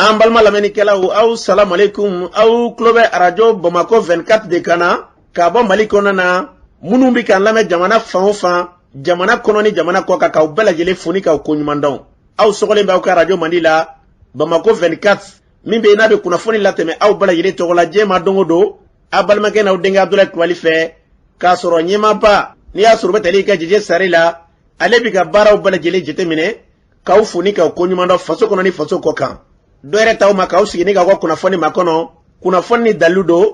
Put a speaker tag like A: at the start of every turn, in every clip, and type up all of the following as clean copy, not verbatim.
A: An balima lamɛnnikɛlaw, aw salamualeykum. Aw tulo bɛ arajo Bamakɔ 24 de kan na ka bɔ Mali kɔnɔna na. Minnu bɛ k'an lamɛn jamana fan o fan, jamana kɔnɔ ni jamana kɔ kan, k'aw bɛɛ lajɛlen fo ni k'aw koɲuman dɔn. Aw sɔgɔlen bɛ aw ka arajo mandi la, Bamakɔ 24, min bɛ yen n'a bɛ kunnafoni latɛmɛ aw bɛɛ lajɛlen tɔgɔ la diɲɛ ma don o don, aw balimakɛ n'aw denkɛ Abudulayi Kulubali fɛ, k'a sɔrɔ ɲɛmaaba n'i y'a sɔrɔ u bɛ tali kɛ Jeje Sare la, ale bɛ ka baaraw bɛɛ lajɛlen jateminɛ, k'aw fo ni k'aw koɲuman dɔn faso kɔnɔ ni faso kɔ kan. Dɔ yɛrɛ t'aw ma k'aw sigi ni k'aw ka kunnafoni makɔnɔ, kunnafoni ni dalilu don,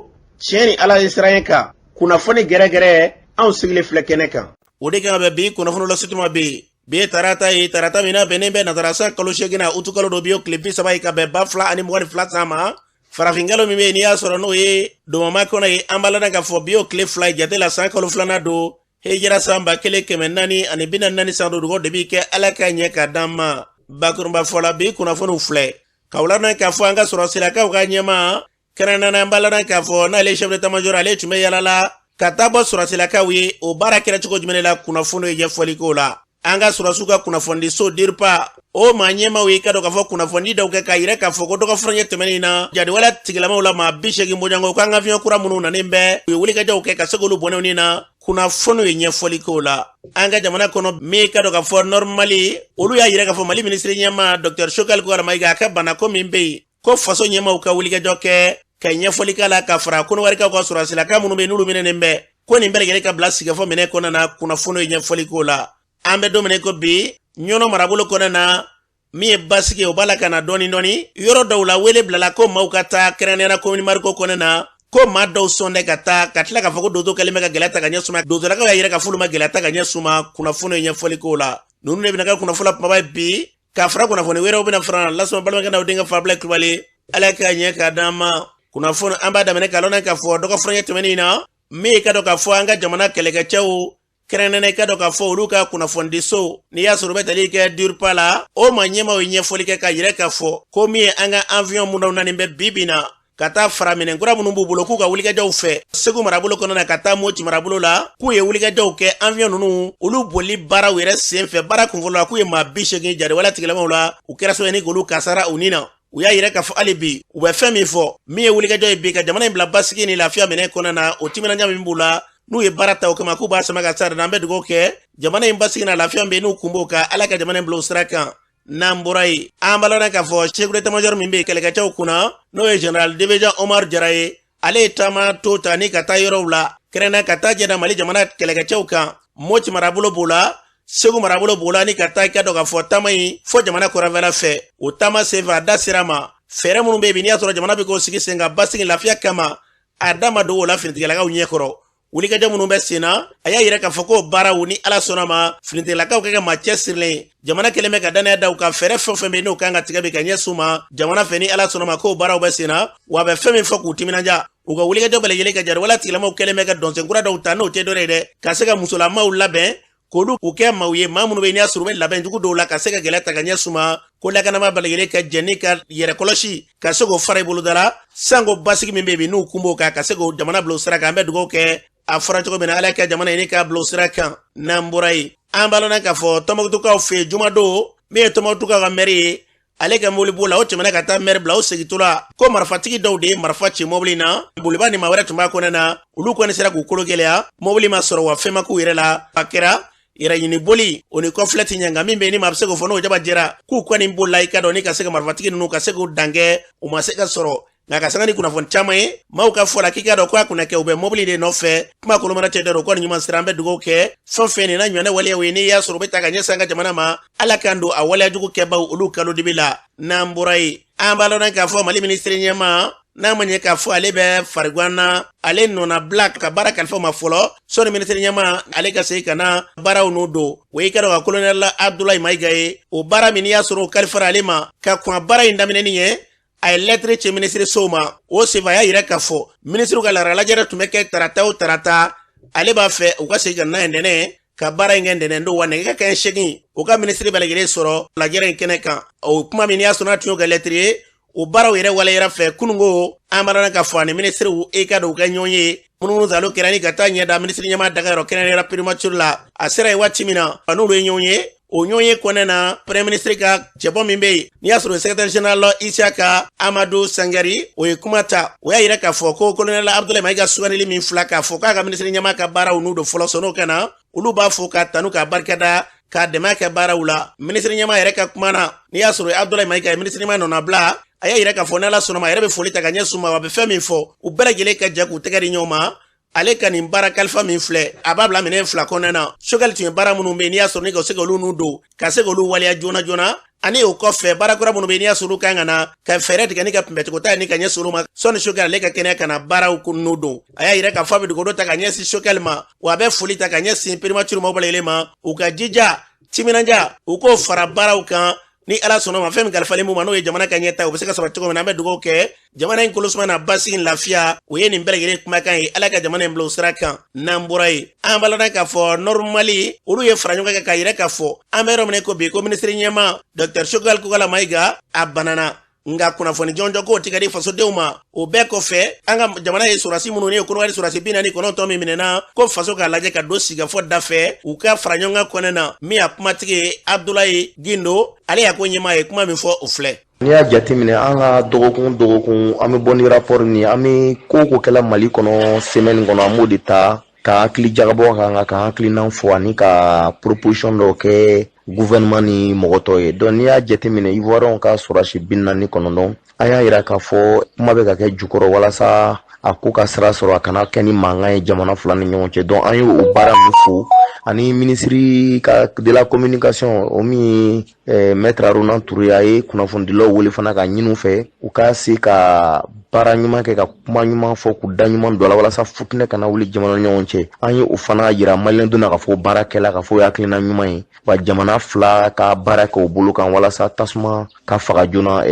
A: tiɲɛ ni Ala ye siran kan, kunnafoni gɛrɛgɛrɛ, anw sigilen filɛ kɛnɛ kan.
B: O de kan ka bɛn bi kunnafoni lasituma bɛ yen. Bi ye tarata ye, tarata min n'a bɛnnen bɛ nasara san kalo 8 na, utukalo don, bi ye tile 30 ye, ka bɛn 2022 san ma. Farafinkalo min bɛ yen n'i y'a sɔrɔ n'o ye domama kɔnɔ ye, an b'a ladɔn k'a fɔ bi y'o tile 2 ye jate la, san kalo 2nan don, hijira san 1444 san don. Dugawu de bi kɛ Ala ka ɲɛ ka d'an ma. Bakurunba fɔ la, bi kunnafoniw filɛ k'aw ladɔn k'a fɔ an ka sɔrɔsilakaw ka ɲɛmaa kɛrɛnkɛrɛnnenya, an b'a ladɔn k'a fɔ n'ale chef d'état major, ale tun bɛ yala la ka taa bɔ sɔrɔsilakaw ye. O baara kɛra cogo jumɛn la, kunnafoniw ye ɲɛfɔli k'o la. An ka sɔrɔsiw ka kunnafonidiso DIRPA, o maa ɲɛmaaw ye ka dɔn k'a fɔ kunnafoni dɔw kɛ k'a yira k'a fɔ ko dɔgɔfurancɛ tɛmɛnen na, jadiwale tigilamaw la maa 80 bɔɲɔgɔnko, k'an ka avion kura minnu nanen bɛ, u ye wulikajɔw kɛ ka se k'olu bɔnɛw ni na. Kunnafoniw ye ɲɛfɔli k'o la. An ka jamana kɔnɔ, min ka dɔn k'a fɔ Nord Mali, olu y'a yira k'a fɔ Mali minisiri ɲɛmaa Dr Choguel Kokalla Maïga, a ka banako min bɛ yen, ko faso ɲɛmaaw ka wulikajɔ kɛ ka ɲɛfɔli k'a la, ka fara Kɔnɔwarikaw ka sɔrɔsilaka minnu bɛ yen n'olu minɛnen bɛ, ko nin bɛɛ lajɛlen ka bila sigikafɔ minɛ kɔnɔna na. Kunnafoniw ye ɲɛfɔli k'o la. An bɛ don min ko bi, Ɲɔnɔ marabolo kɔnɔna na, min ye basigi ye, o b'a la ka na dɔɔni dɔɔni. Yɔrɔ dɔw la, wele bilala ko maaw ka taa, kɛrɛnkɛrɛnnenya la commune Mariko kɔnɔna na, ko maa dɔw sɔn tɛ ka taa, ka tila k'a fɔ ko donso kɛlen bɛ ka gɛlɛya ta ka ɲɛ suma. Donsolakaw y'a yira k'a fɔ olu ma gɛlɛya ta ka ɲɛ suma. Kunnafoniw ye ɲɛfɔli k'o la. Ninnu de bɛna kɛ kunnafoni la kumaba ye bi, ka fara kunnafoni wɛrɛw bɛna fara lasɔn. Balimakɛ n'aw denkɛ Fabila Kulubali, Ala k'a ɲɛ k'a d'an ma. Kunnafoni an b'a daminɛ k'a lɔn k'a fɔ dɔgɔfurancɛ tɛmɛnen na, min ye ka dɔn k'a fɔ an ka jamana kɛlɛkɛcɛw, kɛrɛnkɛrɛnnenya i ka dɔn k'a fɔ olu ka kunnafonidiso, n'i y'a sɔrɔ u bɛ tali kɛ DIRPA la, o maa ɲɛmaaw ye ɲɛfɔli kɛ k'a yira k'a fɔ ko min ye an ka avion minnu nanen bɛ bi bi na, ka taa fara minɛn kura minnu b'u bolo, k'u ka wulikajɔw fɛ Segu marabolo kɔnɔ na ka taa Moti marabolo la, k'u ye wulikajɔw kɛ avion ninnu olu boli baaraw yɛrɛ sen fɛ. Baara kunfɔlɔ la, k'u ye maa 80 jariwale tigilamaw la, u kɛra sababu ye ni k'olu kasara u ni na. U y'a yira k'a fɔ hali bi u bɛ fɛn min fɔ, min ye wulikajɔ ye bi ka jamana in bila basigi ni lafiya minɛ kɔnɔna na, o timinandiya min b'u la n'u ye baara ta o kama, k'u b'a sama ka sara. An bɛ dugawu kɛ jamana in basigi na lafiya bɛ n'u kun b'o kan, Ala ka jamana in bila o sira kan. N'an bɔra yen, an b'a lɔn k'a fɔ chef d'état major min bɛ yen kɛlɛkɛcɛw kunna, n'o ye général division Omar Jara ye, ale ye taama to ta ni ka taa yɔrɔw la, kɛrɛnkɛrɛn ka taa jɛda Mali jamana kɛlɛkɛcɛw kan. Moti marabolo b'o la, Segu marabolo b'o la, ni ka taa i ka dɔn k'a fɔ taama in fɔ jamana kɔrɔnfɛla fɛ. O taama senfɛ, a da sera ma fɛɛrɛ minnu bɛ yen bi n'i y'a sɔrɔ jamana bɛ k'o sigi sen kan basigi lafiya kama, a da ma don o la finitigilakaw ɲɛkɔrɔ. Wulikajɔ minnu bɛ sen na, a y'a yira k'a fɔ ko baaraw, ni Ala sɔnna ma, finitigilakaw ka kɛ maa cɛsirilen ye. Jamana kɛlen bɛ ka danaya da u kan, fɛɛrɛ fɛn o fɛn bɛ yen n'o kan ka tigɛ bi ka ɲɛsin u ma jamana fɛ, ni Ala sɔnna ma, k'o baaraw bɛ sen na. Wa a bɛ fɛn min fɔ k'u timinanja, u ka wulikajɔ bɛɛ lajɛlen ka jariwale tigilamaw kɛlen bɛ ka dɔnsen kura dɔw ta, n'o tɛ dɔwɛrɛ ye dɛ, ka se ka musolamaw labɛn k'olu k'u kɛ maaw ye, maa minnu bɛ n'i y'a sɔrɔ u bɛ labɛn jugu dɔw la ka se ka gɛlɛya ta ka ɲɛ suma, ko lakanama bɛɛ lajɛlen ka jɛ ni ka yɛrɛ kɔlɔsi, ka se k'o fara i bolo da la, sanko basigi min bɛ yen bi n'u kun b'o kan, ka se k'o jamana bila o sira kan. An bɛ dugawu kɛ, a fɔra cogo min na, Ala ka jamana ɲini k'a bila o sira kan. N'an bɔra yen, an b'a lɔn k'a fɔ Tɔnbukutukaw fɛ yen jumadon, min ye Tɔnbukutukaw ka mɛri ye, ale ka mobili b'o la, o tɛmɛna ka taa mɛri bila, o segintɔ la, ko marifatigi dɔw de ye marifa ci mobili na. Boliba ni maa wɛrɛ tun b'a kɔnɔ na, olu kɔni sera k'u kolo gɛlɛya, mobili ma sɔrɔ, wa fɛn ma k'u yɛrɛ la. A kɛra yɛrɛ ɲini boli o ni kɔfilɛ ti ɲɛ, nka min bɛ ni maa bɛ se k'o fɔ n'o jaba jɛra, k'u kɔni bolila, i ka dɔn ni ka se ka marifatigi ninnu ka se k'u dankɛ, u ma se ka sɔrɔ. Nka ka sanga ni kunnafoni caman ye, maaw ka fɔ la k'i k'a dɔn ko a kunna kɛ u bɛ mobili de nɔfɛ. Kuma kolomana cɛ dɔ kɔni ɲuman sira, an bɛ dugawu kɛ fɛn fɛn nin n'a ɲɔgɔnna waleyaw ye, n'i y'a sɔrɔ u bɛ ta ka ɲɛsin an ka jamana ma, Ala k'an don a waleya jugu kɛbaw olu kalo dibi la. N'an bɔra yen, an b'a lɔn k'a fɔ Mali minisiri ɲɛmaa, n'a ma ɲɛ k'a fɔ ale bɛ fariguan na, ale nɔna bila ka baara kalifa ma fɔlɔ sɔnni minisiri ɲɛmaa ale ka segin ka na baaraw n'o don, o y'i ka dɔn ka kolonɛli Abdoulaye Maïga ye. O baara min n'i y'a sɔrɔ o kalifara ale ma, ka kɔn baara in daminɛni ɲɛ, a ye lɛtiri ci minisirisow ma. O senfɛ, a y'a yira k'a fɔ minisiriw ka laada lajɛrɛ tun bɛ kɛ tarata o tarata, ale b'a fɛ u ka segin ka na ye ntɛnɛn ka baara in kɛ ntɛnɛn don, wa nɛgɛ kanɲɛ 8 u ka minisiri bɛɛ lajɛlen sɔrɔ lajɛrɛ in kɛnɛ kan. O kuma min n'i y'a sɔrɔ n'a tun y'o kɛ lɛtiri ye, o baaraw yɛrɛ waleyara fɛ kununko. An b'a k'a fɔ ani minisiriw e ka don u ka ɲɔgɔn ye munumunu salo kɛra ni ka taa ɲɛ da minisiri ɲɛmaa dagayɔrɔ kɛrɛnkɛrɛnnenya primature la. A sera yen waati min na, a n'olu ye ɲɔgɔn ye. O ɲɔgɔnye kɔnɛ na, premier ministre ka cɛbɔ min bɛ yen n'i y'a sɔrɔ secrétaire général Isiyaka Amadu Sangari, o ye kuma ta. O y'a yira k'a fɔ ko colonel Abdoulaye Mayiga sugandili min fila k'a fɔ k'a ka minisiri ɲɛmaa ka baaraw n'u don fɔlɔ, sɔn'o ka na, olu b'a fo ka tanu k'a barikada k'a dɛmɛ kɛ baaraw la. Minisiri ɲɛmaa yɛrɛ ka kuma na, n'i y'a sɔrɔ Abdoulaye Mayiga ye minisiri ɲɛmaa nɔnabila, a y'a yira k'a fɔ n'Ala sɔnna ma, a yɛrɛ bɛ foli ta ka ɲɛsin u ma, wa a bɛ fɛn min fɔ, u bɛɛ lajɛlen ka jɛ k'u tɛgɛ di ɲɔgɔn ma. Ale ka nin baara kalifa min filɛ, a b'a bila minɛn fila kɔnɔna na. Choguel tun ye baara minnu bɛ yen n'i y'a sɔrɔ ni ka se k'olu n'u don, ka se k'olu waleya joona joona, ani o kɔfɛ baara kura minnu bɛ yen n'i y'a sɔrɔ olu kan ka na ka fɛɛrɛ tigɛ ni ka kunbɛcogo ta ni ka ɲɛsin olu ma, sɔnni Choguel ale ka kɛnɛya ka na baaraw n'u don. A y'a yira k'a fɔ a bɛ dugukolo ta ka ɲɛsin Choguel ma, wa a bɛ foli ta ka ɲɛsin primature maaw bɛɛ lajɛlen ma, u ka jija timinanja, u k'o fara baaraw kan. Ni Ala sɔnna ma, fɛn min kalifalen m'u ma, n'o ye jamana ka ɲɛta, o bɛ se ka sabati cogo min na. An bɛ dugawu kɛ jamana in kolosuma na, basigi, lafiya. O ye nin bɛɛ lajɛlen kumakan ye. Ala ka jamana in bila o sira kan. N'an bɔra yen, an b'a ladɔn k'a fɔ Nord Mali, olu ye fara ɲɔgɔn kan k'a yira k'a fɔ an bɛ yɔrɔ min ko bi, ko minisiri ɲɛmaa Dr Choguel Kokalla Mayiga a banana, nka kunnafoni jɔnjɔn k'o tigɛ di fasodenw ma. O bɛɛ kɔfɛ, an ka jamana ye sɔrɔdasi minnu ne ye Kɔnɔwari sɔrɔdasi 49 min minɛna, ko faso k'a lajɛ ka don sigikafɔ da fɛ, u ka fara ɲɔgɔn kan kɔnɛ na. Min y'a kumatigi ye, Abdoulaye Gindo, ale y'a ko ɲɛmaa ye kuma min fɔ, o filɛ.
C: N'i y'a jateminɛ, an ka dɔgɔkun dɔgɔkun, an bɛ bɔ ni rapport nin ye. An bɛ ko o ko kɛla Mali kɔnɔ semaine kɔnɔ, an b'o de ta ka hakili jagabɔ kan, ka hakilina fɔ ani ka proposition dɔw kɛ gouvernement ni mɔgɔ tɔw ye. Donc n'i y'a jateminɛ, Ivoiriyɛnw ka sɔrɔdasi 49, an y'a yira k'a fɔ kuma bɛ ka kɛ jukɔrɔ walasa a ko ka sira sɔrɔ, a kana kɛ ni mankan ye jamana fila ni ɲɔgɔn cɛ. Donc an ye o baara min fo, ani minisiri ka de la communication, o min ye maître Haruna Touré, a ye kunnafonidilaw wele fana ka ɲini u fɛ u ka se ka baara ɲuman kɛ, ka kuma ɲuman fɔ, k'u da ɲuman don a la, walasa futinɛ kana wuli jamana ɲɔgɔn cɛ. An ye o fana yira maliyɛn donna k'a fɔ baara kɛla, k'a fɔ o ye hakilina ɲuman ye, wa jamana fila ka baara kɛ o bolo kan walasa tasuma ka faga joona,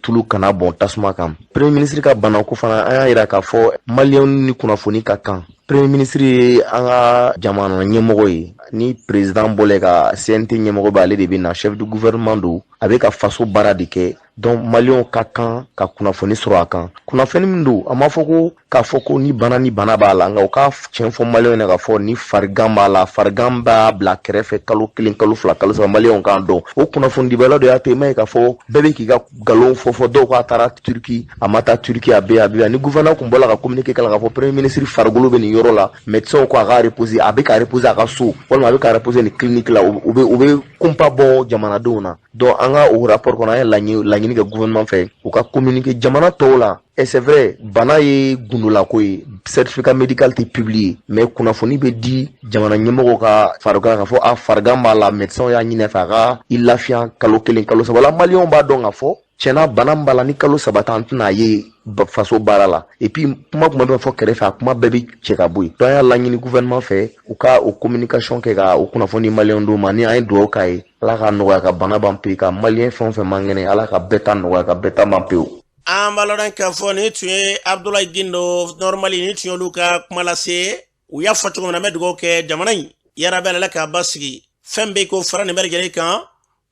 C: tulu kana bɔn tasuma kan. Premier ministre ka banako fana, an y'a yira k'a fɔ maliyɛnw ni kunnafoni ka kan. Premier ministre ye an ka jamana ɲɛmɔgɔ ye. Ni président bɔlen ka CNT ɲɛmɔgɔ bɛ, ale de bɛ na, chef du gouvernement don, a bɛ ka faso baara de kɛ. Donc maliyɛnw ka kan ka kunnafoni sɔrɔ a kan. Kunnafoni min don, a ma fɔ ko k'a fɔ ko ni bana ni bana b'a la, nka u ka tiɲɛ fɔ maliyɛnw ɲɛna k'a fɔ ni farigan b'a la, farigan b'a bila kɛrɛfɛ kalo 1, kalo 2, kalo 3, maliyɛnw k'a dɔn. O kunnafonidibaliya dɔ y'a to i m'a ye k'a fɔ bɛɛ bɛ k'i ka nkalon fɔ fɔ. Dɔw k'a taara Turki, a ma taa Turki, a bɛ a bɛ ni gouvernement kun bɔla ka communiqué kɛ k'a fɔ premier ministre farikolo bɛ nin yɔrɔ la, médecin ko a ka reposer, a bɛ ka reposer a ka so walima a bɛ ka reposer nin clinique la, u bɛ kunpa bɔ jamanadenw na. Donc an ka o rapport kɔnɔ, an ye laɲini kɛ gouvernement fɛ u ka communiquer jamana tɔw la. Et c'est vrai, bana ye gundolako ye, certificat médical tɛ publier, mais kunnafoni bɛ di jamana ɲɛmɔgɔw ka farigan k'a fɔ a farigan b'a la, médecin y'a ɲini a fɛ a ka i lafiya kalo 1, kalo 3 la. Maliyɛnw b'a dɔn k'a fɔ tiɲɛna bana min b'a la, ni kalo 3 ta, an tɛna ye faso baara la. Et puis kuma kuma bɛ fɔ kɛrɛfɛ, a kuma bɛɛ bɛ cɛ ka bɔ yen. Donc an y'a laɲini gouvernement fɛ u ka o communication kɛ ka o kunnafoni maliyɛnw d'u ma. Ni an ye dugawu k'a ye, Ala ka nɔgɔya ka bana ban pewu, ka maliyɛn fɛn o fɛn man kɛnɛ, Ala ka bɛɛ ta nɔgɔya, ka bɛɛ ta ban pewu.
B: An b'a lɔn k'a fɔ nin tun ye Abdoulaye Gindo, Nord Mali, nin tun y'olu ka kuma lase. U y'a fɔ cogo min na, an bɛ dugawu kɛ jamana in yarabi Ala k'a basigi. Fɛn bɛ ko fara nin bɛɛ lajɛlen kan,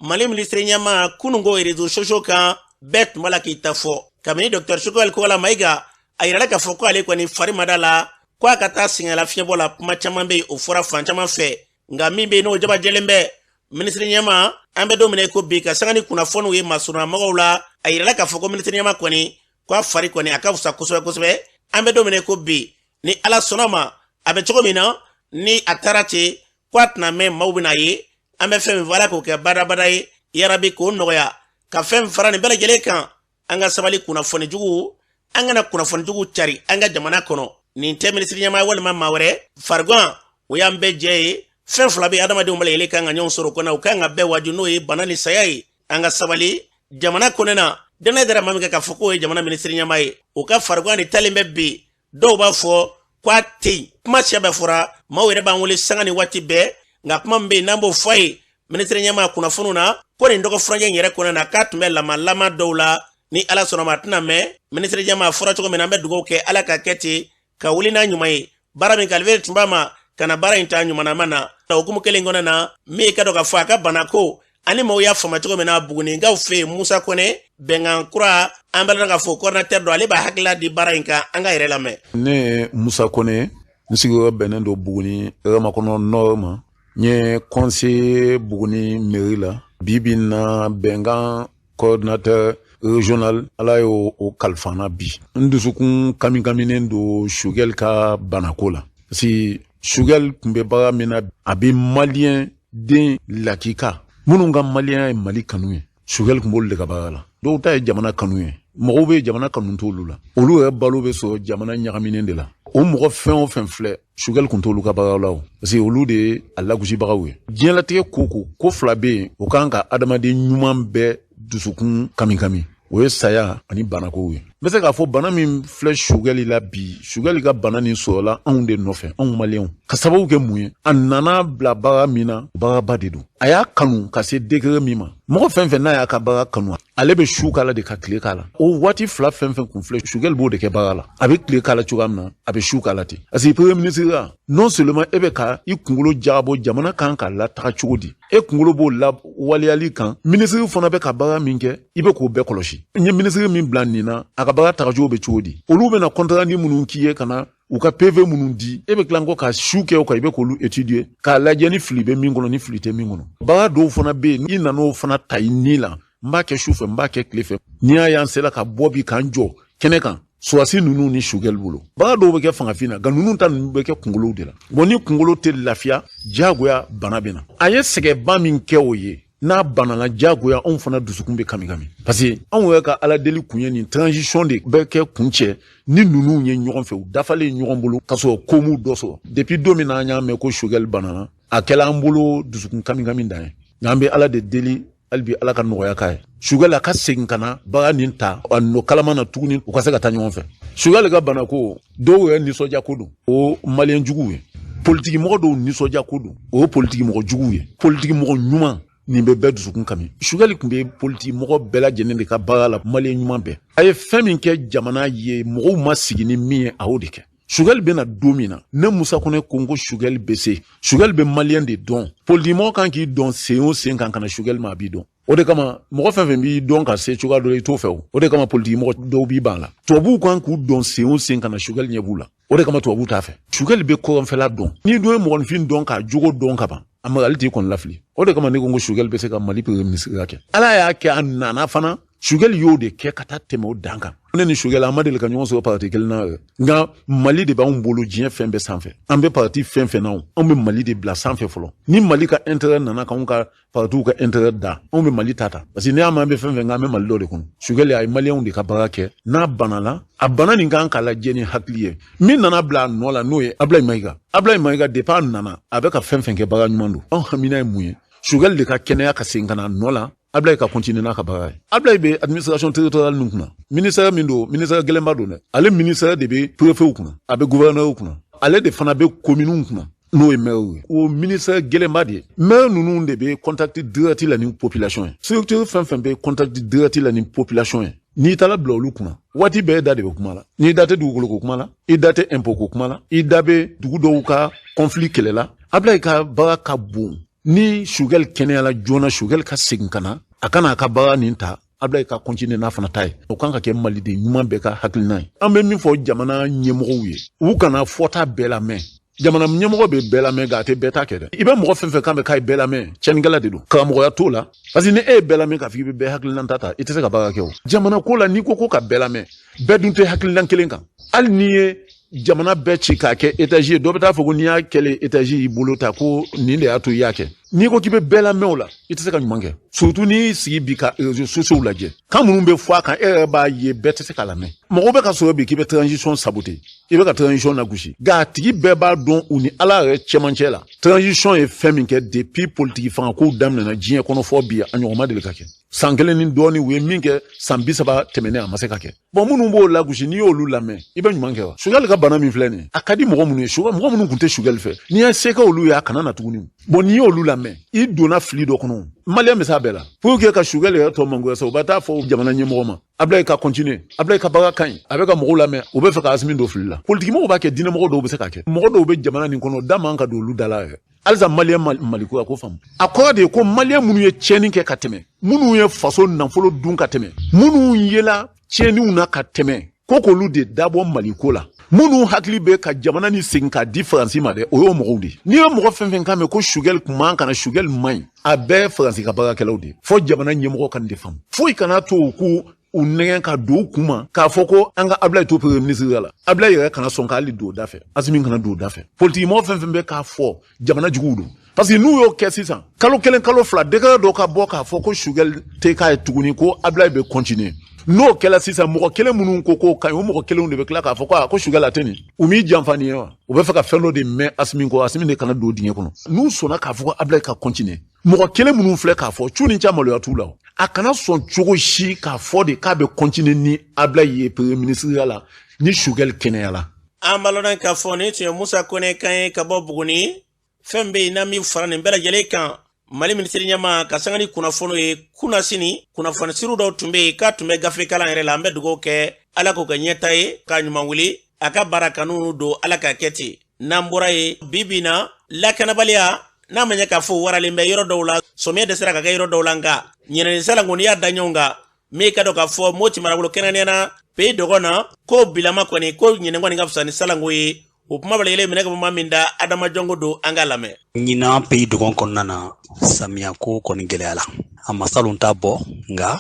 B: Mali minisiri ɲɛmaa kununko réseaux sociaux kan, bɛɛ tun b'a la k'i ta fɔ. Kabini Dr Choguel Kokalla Mayiga a yirala k'a fɔ ko ale kɔni fari ma da la ko a ka taa sɛgɛnla fiɲɛbɔ la, kuma caman bɛ yen, o fɔra fan caman fɛ. Nka min bɛ yen, n'o jaba jɛlen bɛ, minisiri ɲɛmaa, an bɛ don min na i ko bi, ka sanga ni kunnafoniw ye masurunnamɔgɔw la, a yirala k'a fɔ ko minisiri ɲɛmaa kɔni ko a fari kɔni a ka fisa kosɛbɛ kosɛbɛ. An bɛ don min na i ko bi, ni Ala sɔnna ma, a bɛ cogo min na, ni a taara ten ko a tɛna mɛn, maaw bɛna ye. An bɛ fɛn min fɔ, Ala k'o kɛ badabada ye, yarabi k'o nɔgɔya. Ka fɛn fara nin bɛɛ lajɛlen kan, an ka sabali, kunnafoni jugu, an kana kunnafoni jugu cari an ka jamana kɔnɔ. Nin tɛ minisiri ɲɛmaa walima maa wɛrɛ farigan, o y'an bɛɛ jɛ ye. Fɛn fila bɛ adamadenw bɛɛ lajɛlen kan ka ɲɔgɔn sɔrɔ kɔnɔ, u kan ka bɛɛ waju, n'o ye bana ni saya ye. An ka sabali jamana kɔnɔ na. Danaya dara maa min kan k'a fɔ k'o ye jamana minisiri ɲɛmaa ye, o ka farigan de talen bɛ bi. Dɔw b'a fɔ ko a tɛ yen, kuma siya bɛɛ fɔra, maaw yɛrɛ b'an wele sanga ni waati bɛɛ. Nka kuma min bɛ yen n'an b'o fɔ a ye, minisiri ɲɛmaa kunnafoniw na ko nin dɔgɔ furancɛ in yɛrɛ kɔnɔ na, k'a tun bɛ lamalama dɔw la, ni Ala sɔnna ma, a tɛna mɛn. Minisiri ɲɛmaa fɔra cogo min na, an bɛ dugawu kɛ Ala ka kɛ ten ka wuli n'a ɲuman ye. Baara min kalifa tun b'a ma ka na baara in ta ɲumanama na, o hukumu kelen kɔnɔ na, min ka dɔn k'a fɔ a ka banako ani maaw y'a faamu cogo min na Buguninkaw fɛ yen, Musa Kɔnɛ, Bɛnkan Kura, an bɛ k'a fɔ coordinateur don, ale b'a hakilila di baara in kan. An ka yɛrɛ lamɛn.
D: Ne ye Musa Kɔnɛ, n sigiyɔrɔ bɛnnen don Buguni Ramakɔnɔ Nord ma. N ye conseiller Buguni mairie la. Bi bi in na, bɛnkan coordinateur régional, Ala y'o o kalifa n na bi. N dusukun kamikaminen don Choguel ka banako la, parce que Choguel tun bɛ baara min na, a bɛ maliyɛn den lakika minnu ka maliyɛnya ye Mali kanu ye, Choguel tun b'olu de ka baara la. Dɔw ta ye jamana kanu ye, mɔgɔw bɛ jamana kanu t'olu la, olu yɛrɛ balo bɛ sɔrɔ jamana ɲagaminen de la. O mɔgɔ fɛn o fɛn filɛ, Choguel tun t'olu ka baara la o, parce que olu de ye a lagosibagaw ye. Diɲɛlatigɛ ko ko fila bɛ yen, o kan ka adamaden ɲuman bɛɛ dusukun kamikami, o ye saya ani banakow ye. N bɛ se k'a fɔ bana min filɛ Choguel la bi, Choguel ka bana nin sɔrɔla anw de nɔfɛ, anw maliyɛnw. Ka sababu kɛ mun ye? A nana bila baara min na, baaraba de don. A y'a kanu ka se degré min ma, mɔgɔ fɛn fɛn n'a y'a ka baara kanu, ale bɛ su k'a la de ka tile k'a la. O waati fila fɛn fɛn kun filɛ, Choguel b'o de kɛ baara la. A bɛ tile k'a la cogoya min na, a bɛ su k'a la ten, parce que premier ministre, non seulement e bɛ ka i kunkolo jagabɔ jamana kan k'a lataga cogo di, e kunkolo b'o la waleyali kan, minisiri fana bɛ ka baara min kɛ, i bɛ k'o bɛɛ kɔlɔsi. N ye minisiri min bila nin na, a ka baara tagacogo bɛ cogo di, olu bɛna compte rendu minnu k'i ye ka na u ka PV minnu di, e bɛ tila kɔ ka su kɛ o kan, i bɛ k'olu étudier k'a lajɛ ni fili bɛ min kɔnɔ, ni fili tɛ min kɔnɔ. Baara dɔw fana bɛ yen, n'i nan'o fana ta i ni la, n b'a kɛ su fɛ, n b'a kɛ tile fɛ. N'i y'a y'an sera ka bɔ bi k'an jɔ kɛnɛ kan, sɔrɔdasi ninnu ni Choguel bolo, baara dɔw bɛ kɛ fangafin na, nka ninnu ta ninnu bɛ kɛ kunkolow de la. Bon, ni kunkolo tɛ lafiya, diyagoya bana bɛ na. A ye sɛgɛnba min kɛ o ye, n'a banana, diyagoya anw fana dusukun bɛ kami kami, parce que anw yɛrɛ ka ala deli kun ye nin transition de bɛ kɛ kun cɛ ni ninnu ye ɲɔgɔn fɛ, u dafalen ɲɔgɔn bolo, ka sɔrɔ ko m'u dɔ sɔrɔ. Depuis don min na an y'a mɛn ko Choguel banana, a kɛla an bolo dusukun kami kami dan ye. Nka an bɛ ala de deli hali bi, Ala ka nɔgɔya k'a ye, Choguel a ka segin ka na bagan nin ta a nɔ kalama na tuguni, u ka se ka taa ɲɔgɔn fɛ. Choguel ka bana ko, dɔw yɛrɛ nisɔndiya ko don, o maliyɛn juguw ye. Politiki mɔgɔ dɔw nisɔndiya ko don, o ye politiki mɔgɔ juguw ye. Politiki mɔgɔ ɲuman nin bɛ bɛɛ dusukun kami. Choguel tun bɛ politiki mɔgɔ bɛɛ lajɛlen de ka baara la, maliyɛn ɲuman bɛɛ. A ye fɛn min kɛ jamana ye, mɔgɔw ma sigi ni min ye, a y'o de kɛ. Choguel bɛna don min na, ne Musa Kɔnɛ ko n ko Choguel bɛ se, Choguel bɛ maliyɛn de dɔn. Politikimɔgɔ kan k'i dɔn sen o sen kan ka na Choguel ma, a b'i dɔn. O de kama mɔgɔ fɛn fɛn b'i dɔn ka se cogoya dɔ la, i t'o fɛ. O o de kama politikimɔgɔ dɔw b'i ban la. Tubabuw kan k'u dɔn sen o sen ka na Choguel ɲɛ b'u la, o de kama tubabuw t'a fɛ. Choguel bɛ kɔrɔnfɛla dɔn. N'i dun ye mɔgɔninfin dɔn k'a jogo dɔn ka ban, a magali t'i kɔni lafili. O de kama ne ko n ko Choguel bɛ se ka Mali premier ministre kɛ. Ala y'a kɛ a nana fana, Choguel y'o de kɛ ka taa tɛmɛ o dan kan. Ne ni Choguel, an ma deli ka ɲɔgɔn sɔrɔ parti kelen na yɛrɛ, nka Mali de b'anw bolo diɲɛ fɛn bɛɛ sanfɛ. An bɛ parti fɛn fɛn na, anw bɛ Mali de bila sanfɛ fɔlɔ. Ni Mali ka intérêt nana k'anw ka partiw ka intérêt da, anw bɛ Mali ta ta, parce que n'i y'a mɛn an bɛ fɛn fɛn kɛ, an bɛ Mali dɔ de kɔnɔ. Choguel a ye maliyɛnw de ka baara kɛ. N'a banana, a bana nin kan k'a lajɛ ni hakili ye. Min nana bila a nɔ la, n'o ye Ablaye Mayiga. Ablaye Mayiga, depuis a nana, a bɛ ka fɛn fɛn kɛ, baara ɲuman don. Anw hamina ye mun ye? Choguel de ka kɛnɛya ka segin ka na a nɔ la, Ablaye ka continuer n'a ka baara ye. Ablaye bɛ administration territoriale min kunna, ministère min don, ministère gɛlɛnba don dɛ. Ale ministère de bɛ préfet kunna, a bɛ gouverneur kunna, ale de fana bɛ communes kunna, n'o ye maire ye. O ministère gɛlɛnba de ye. Maire ninnu de bɛ contact direct la ni population ye. Structure fɛn fɛn bɛ contact direct la ni population ye, n'i taara bila olu kunna, waati bɛɛ da de bɛ kuma la. N'i da tɛ dugukolo ko kuma la, i da tɛ impôt ko kuma la, i da bɛ dugu dɔw ka conflit kɛlɛ la. Ablaye ka baara ka bon. Ni Choguel kɛnɛyala joona, Choguel ka segin ka na, a kana a ka baara nin ta, Ablaye ka continuer n'a fana ta ye. O kan ka kɛ maliden ɲuman bɛɛ ka hakilina ye. An bɛ min fɔ jamana ɲɛmɔgɔw ye, u kana fɔta bɛɛ lamɛn. Jamana ɲɛmɔgɔ bɛ bɛɛ lamɛn, nka a tɛ bɛɛ ta kɛ dɛ. I bɛ mɔgɔ fɛn fɛn kan bɛ k'a ye bɛɛ lamɛn, tiɲɛnikɛla de don, karamɔgɔya t'o la, parce que ni e ye bɛɛ lamɛn k'a fɔ k'i bɛ bɛɛ hakilina ta ta, i tɛ se ka baara kɛ. O jamana ko la, n'i ko ko ka bɛɛ lamɛn, bɛɛ dun tɛ hakilina kelen kan. Hali n'i ye jamana bɛɛ ci k'a kɛ étage ye, dɔ bɛ taa fɔ ko n'i y'a kɛlen étage y'i bolo ta, ko nin de y'a to i y'a kɛ. N'i ko k'i bɛ bɛɛ lamɛn o la, i tɛ se ka ɲuman kɛ, surtout n'i sigi bi ka réseaux sociaux lajɛ, kan minnu bɛ fɔ a kan, e yɛrɛ b'a ye bɛɛ tɛ se k'a lamɛn. Mɔgɔw bɛ ka sɔrɔ bi k'i bɛ transition saboter, i bɛ ka transition lagosi, nka a tigi bɛɛ b'a dɔn u ni Ala yɛrɛ cɛmancɛ la, transition ye fɛn min kɛ depuis politiki fangakow daminɛna diɲɛ kɔnɔ fɔ bi, a ɲɔgɔn ma deli ka kɛ. San kelen ni dɔɔni, u ye min kɛ san 30 tɛmɛnen, a ma se ka kɛ. Bon, minnu b'o lagosi, n'i y'olu lamɛn, i bɛ ɲuman kɛ wa? Choguel ka bana min filɛ nin ye, a ka di mɔgɔ minnu ye, mɔgɔ minnu tun tɛ Choguel fɛ, n'i ye se kɛ olu ye, a kana na tuguni. Bon, n'i y'olu lamɛn, i donna fili dɔ kɔnɔ. Maliyɛn bɛ s'a bɛɛ la pour que ka Choguel yɛrɛ tɔ mangoya sa, u bɛ taa fɔ jamana ɲɛmɔgɔ ma: Ablaye ka continuer, Ablaye ka baara ka ɲi, a bɛ ka mɔgɔw lamɛn. U bɛ fɛ ka Asimi don fili la. Politikimɔgɔw b'a kɛ, diinɛmɔgɔ dɔw bɛ se k'a kɛ. Mɔgɔ dɔw bɛ jamana nin kɔnɔ, da man ka don olu da la yɛrɛ. Halisa maliyɛn maliko ko faamu, a kɔrɔ de ye ko maliyɛn minnu ye tiɲɛni kɛ ka tɛmɛ, minnu ye faso nafolo dun ka tɛmɛ, minnu yela tiɲɛniw na ka tɛmɛ. Ko k'olu de dabɔ Maliko la. Minnu hakili bɛ ka jamana ni segin k'a di Faransi ma dɛ, o y'o mɔgɔw de ye. N'i ye mɔgɔ fɛn fɛn kan mɛn ko Choguel kun man kana, Choguel man ɲi, a bɛɛ Faransi ka baarakɛlaw de ye. Fo jamana ɲɛmɔgɔ ka nin de faamu. Foyi kana to u k'u u nɛgɛn ka don u kun ma k'a fɔ ko an ka Ablaye to premier ministre la. Ablaye yɛrɛ kana sɔn k'ale don o da fɛ, Asimi kana don o da fɛ. Politiki mɔgɔ fɛn fɛn bɛ k'a fɔ, jamana juguw don. Parce que n'u y'o kɛ sisan, kalo kelen, kalo fila, décret dɔ ka bɔ k'a fɔ ko Choguel tɛ k'a ye tuguni, ko Ablaye bɛ continuer. N'o kɛla sisan, mɔgɔ kelen minnu ko k'o ka ɲi, o mɔgɔ kelenw de bɛ tila k'a fɔ ko ko Choguel a tɛ nin. U m'i janfa nin ye wa? U bɛ fɛ ka fɛn dɔ de mɛn Asimi kɔ. Asimi de kana don dingɛ kɔnɔ. N'u sɔnna k'a fɔ ko Ablaye ka continuer, mɔgɔ kelen minnu filɛ k'a fɔ, cu ni ca maloya t'u la. A kana sɔn cogo si k'a fɔ de k'a bɛ continuer ni Ablaye ye premier ministre la, ni Choguel kɛnɛya la.
B: An b'a lɔn k'a fɔ nin tun ye Musa Kone kan ye ka bɔ Buguni. Fɛn bɛ yen n'an bɛ fara nin bɛɛ lajɛlen kan, Mali minisiri ɲɛma ka sanga ni kunnafoniw ye kunasini, kunnafoni siriw dɔw tun bɛ yen k'a tun bɛ gafe kalan yɛrɛ la. An bɛ dugawu kɛ, Ala k'o kɛ ɲɛta ye, k'a ɲuman wuli a ka baara kanu don, Ala k'a kɛ ten. N'an bɔra yen, bi bi na, lakanabaliya n'a ma ɲɛ k'a fɔ waralen bɛ yɔrɔ dɔw la, sɔmiya dɛsɛra ka kɛ yɔrɔ dɔw la. Nka ɲinɛni salanko, n'i y'a da ɲɔgɔn kan, min ka dɔn k'a fɔ Moti marabolo, kɛrɛnkɛrɛnnenya na Pays Dogon na, ko bilama kɔni ko ɲinɛ kɔni ka fisa ni salanko ye. O kuma bɛ minɛ ka ma min da Adama Jɔnko don, an ka lamɛn.
E: Ɲinan Pays Dogon kɔnɔna na, samiya ko kɔni gɛlɛyala. A ma salon ta bɔ, nka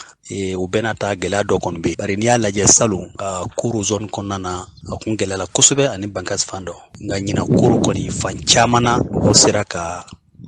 E: o bɛɛ n'a ta, gɛlɛya dɔ kɔni bɛ yen. Bari n'i y'a lajɛ, salon Koro zone kɔnɔna na, a kun gɛlɛyala kosɛbɛ ani Bankas fan dɔ. Nka ɲinan, Koro kɔni fan caman na, mɔgɔw sera ka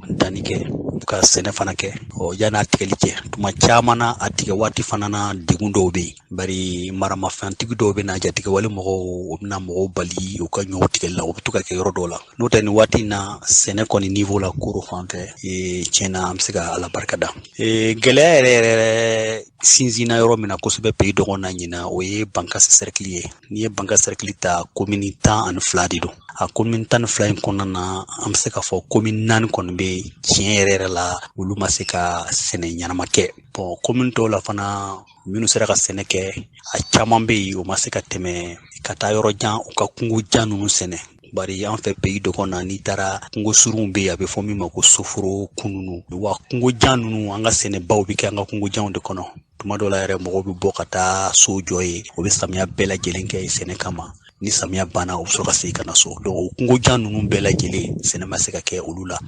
E: danni kɛ, ka sɛnɛ fana kɛ. Ɔ yan'a tigɛli cɛ, tuma caman na, a tigɛ waati fana na, degun dɔw bɛ yen, bari maramafɛntigi dɔw bɛ na, jatigɛwale mɔgɔw, u bɛna mɔgɔw bali u ka ɲɔw tigɛli la. O bɛ to ka kɛ yɔrɔ dɔw la. N'o tɛ, nin waati in na, sɛnɛ kɔni niveau la Koro fan fɛ, tiɲɛna, an bɛ se ka Ala barika da. Gɛlɛya yɛrɛ yɛrɛ sinsinna yɔrɔ min na kosɛbɛ Pays Dogon na ɲinan, o ye Bankasi cercle ye. N'i ye Bankasi cercle ta, commune 12 de don. A commune 12 in kɔnɔna na, an bɛ se k'a fɔ commune naani kɔni bɛ yen, tiɲɛ yɛrɛ yɛrɛ la, olu ma se ka sɛnɛ ɲɛnama kɛ. Bon, commune tɔw la fana, minnu sera ka sɛnɛ kɛ, a caman bɛ yen, o ma se ka tɛmɛ ka taa yɔrɔ jan, u ka kungo jan ninnu sɛnɛ. Bari an fɛ Pays Dogon na, n'i taara, kungo surunw bɛ yen, a bɛ fɔ min ma ko soforo kununu. Wa kungo jan ninnu, an ka sɛnɛbaw bɛ kɛ an ka kungo janw de kɔnɔ. Tuma dɔw la yɛrɛ, mɔgɔw bɛ bɔ ka taa so jɔ yen, o bɛ samiya bɛɛ lajɛlen kɛ sɛnɛ kama. Ni samiya banna, u bɛ sɔrɔ ka segin ka na so. Donc o kungo jan ninnu bɛɛ lajɛlen, sɛnɛ ma se ka kɛ olu la.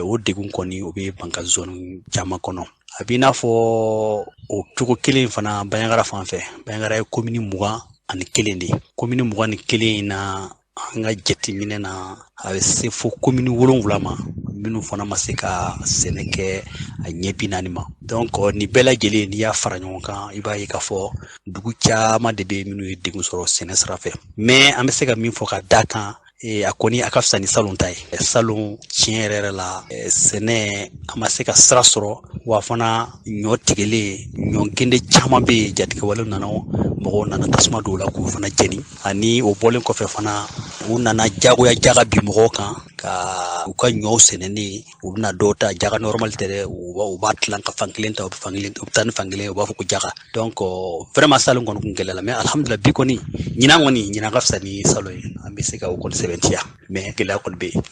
E: O degun kɔni, o bɛ Banka zone caman kɔnɔ. A b'i n'a fɔ o cogo kelen fana Banjagara fan fɛ. Banjagara ye commune 21 de ye. Commune 21 in na, an ka jateminɛ na, a bɛ se fo commune 7 ma, minnu fana ma se ka sɛnɛ kɛ a ɲɛ 40 ma. Donc nin bɛɛ lajɛlen, n'i y'a fara ɲɔgɔn kan, i b'a ye k'a fɔ dugu caman de bɛ yen minnu ye degun sɔrɔ sɛnɛ sira fɛ. Mais an bɛ se ka min fɔ ka da kan, a kɔni a ka fisa ni salon ta ye. Salon, tiɲɛ yɛrɛ yɛrɛ la, sɛnɛ a ma se ka sira sɔrɔ. Wa fana, ɲɔ tigɛlen, ɲɔ gende caman bɛ yen, jatigɛwale nana, mɔgɔw nana tasuma don o la k'u fana jeni. Ani o bɔlen kɔfɛ fana, u nana jagoya jaga bi mɔgɔw kan ka u ka ɲɔw sɛnɛnen. U bɛna dɔw ta, jaga normal tɛ dɛ, u b'a tilan ka fan kelen ta, u bɛ fan kelen, u bɛ taa ni fan kelen, u b'a fɔ ko jaga. Donc vraiment, salon kɔni kun gɛlɛyala, mais alhamdulilah, bi kɔni, ɲinan kɔni, ɲinan ka fisa ni salon ye, an bɛ se ka o kɔni sɛbɛntiya, mais gɛlɛya kɔni bɛ yen.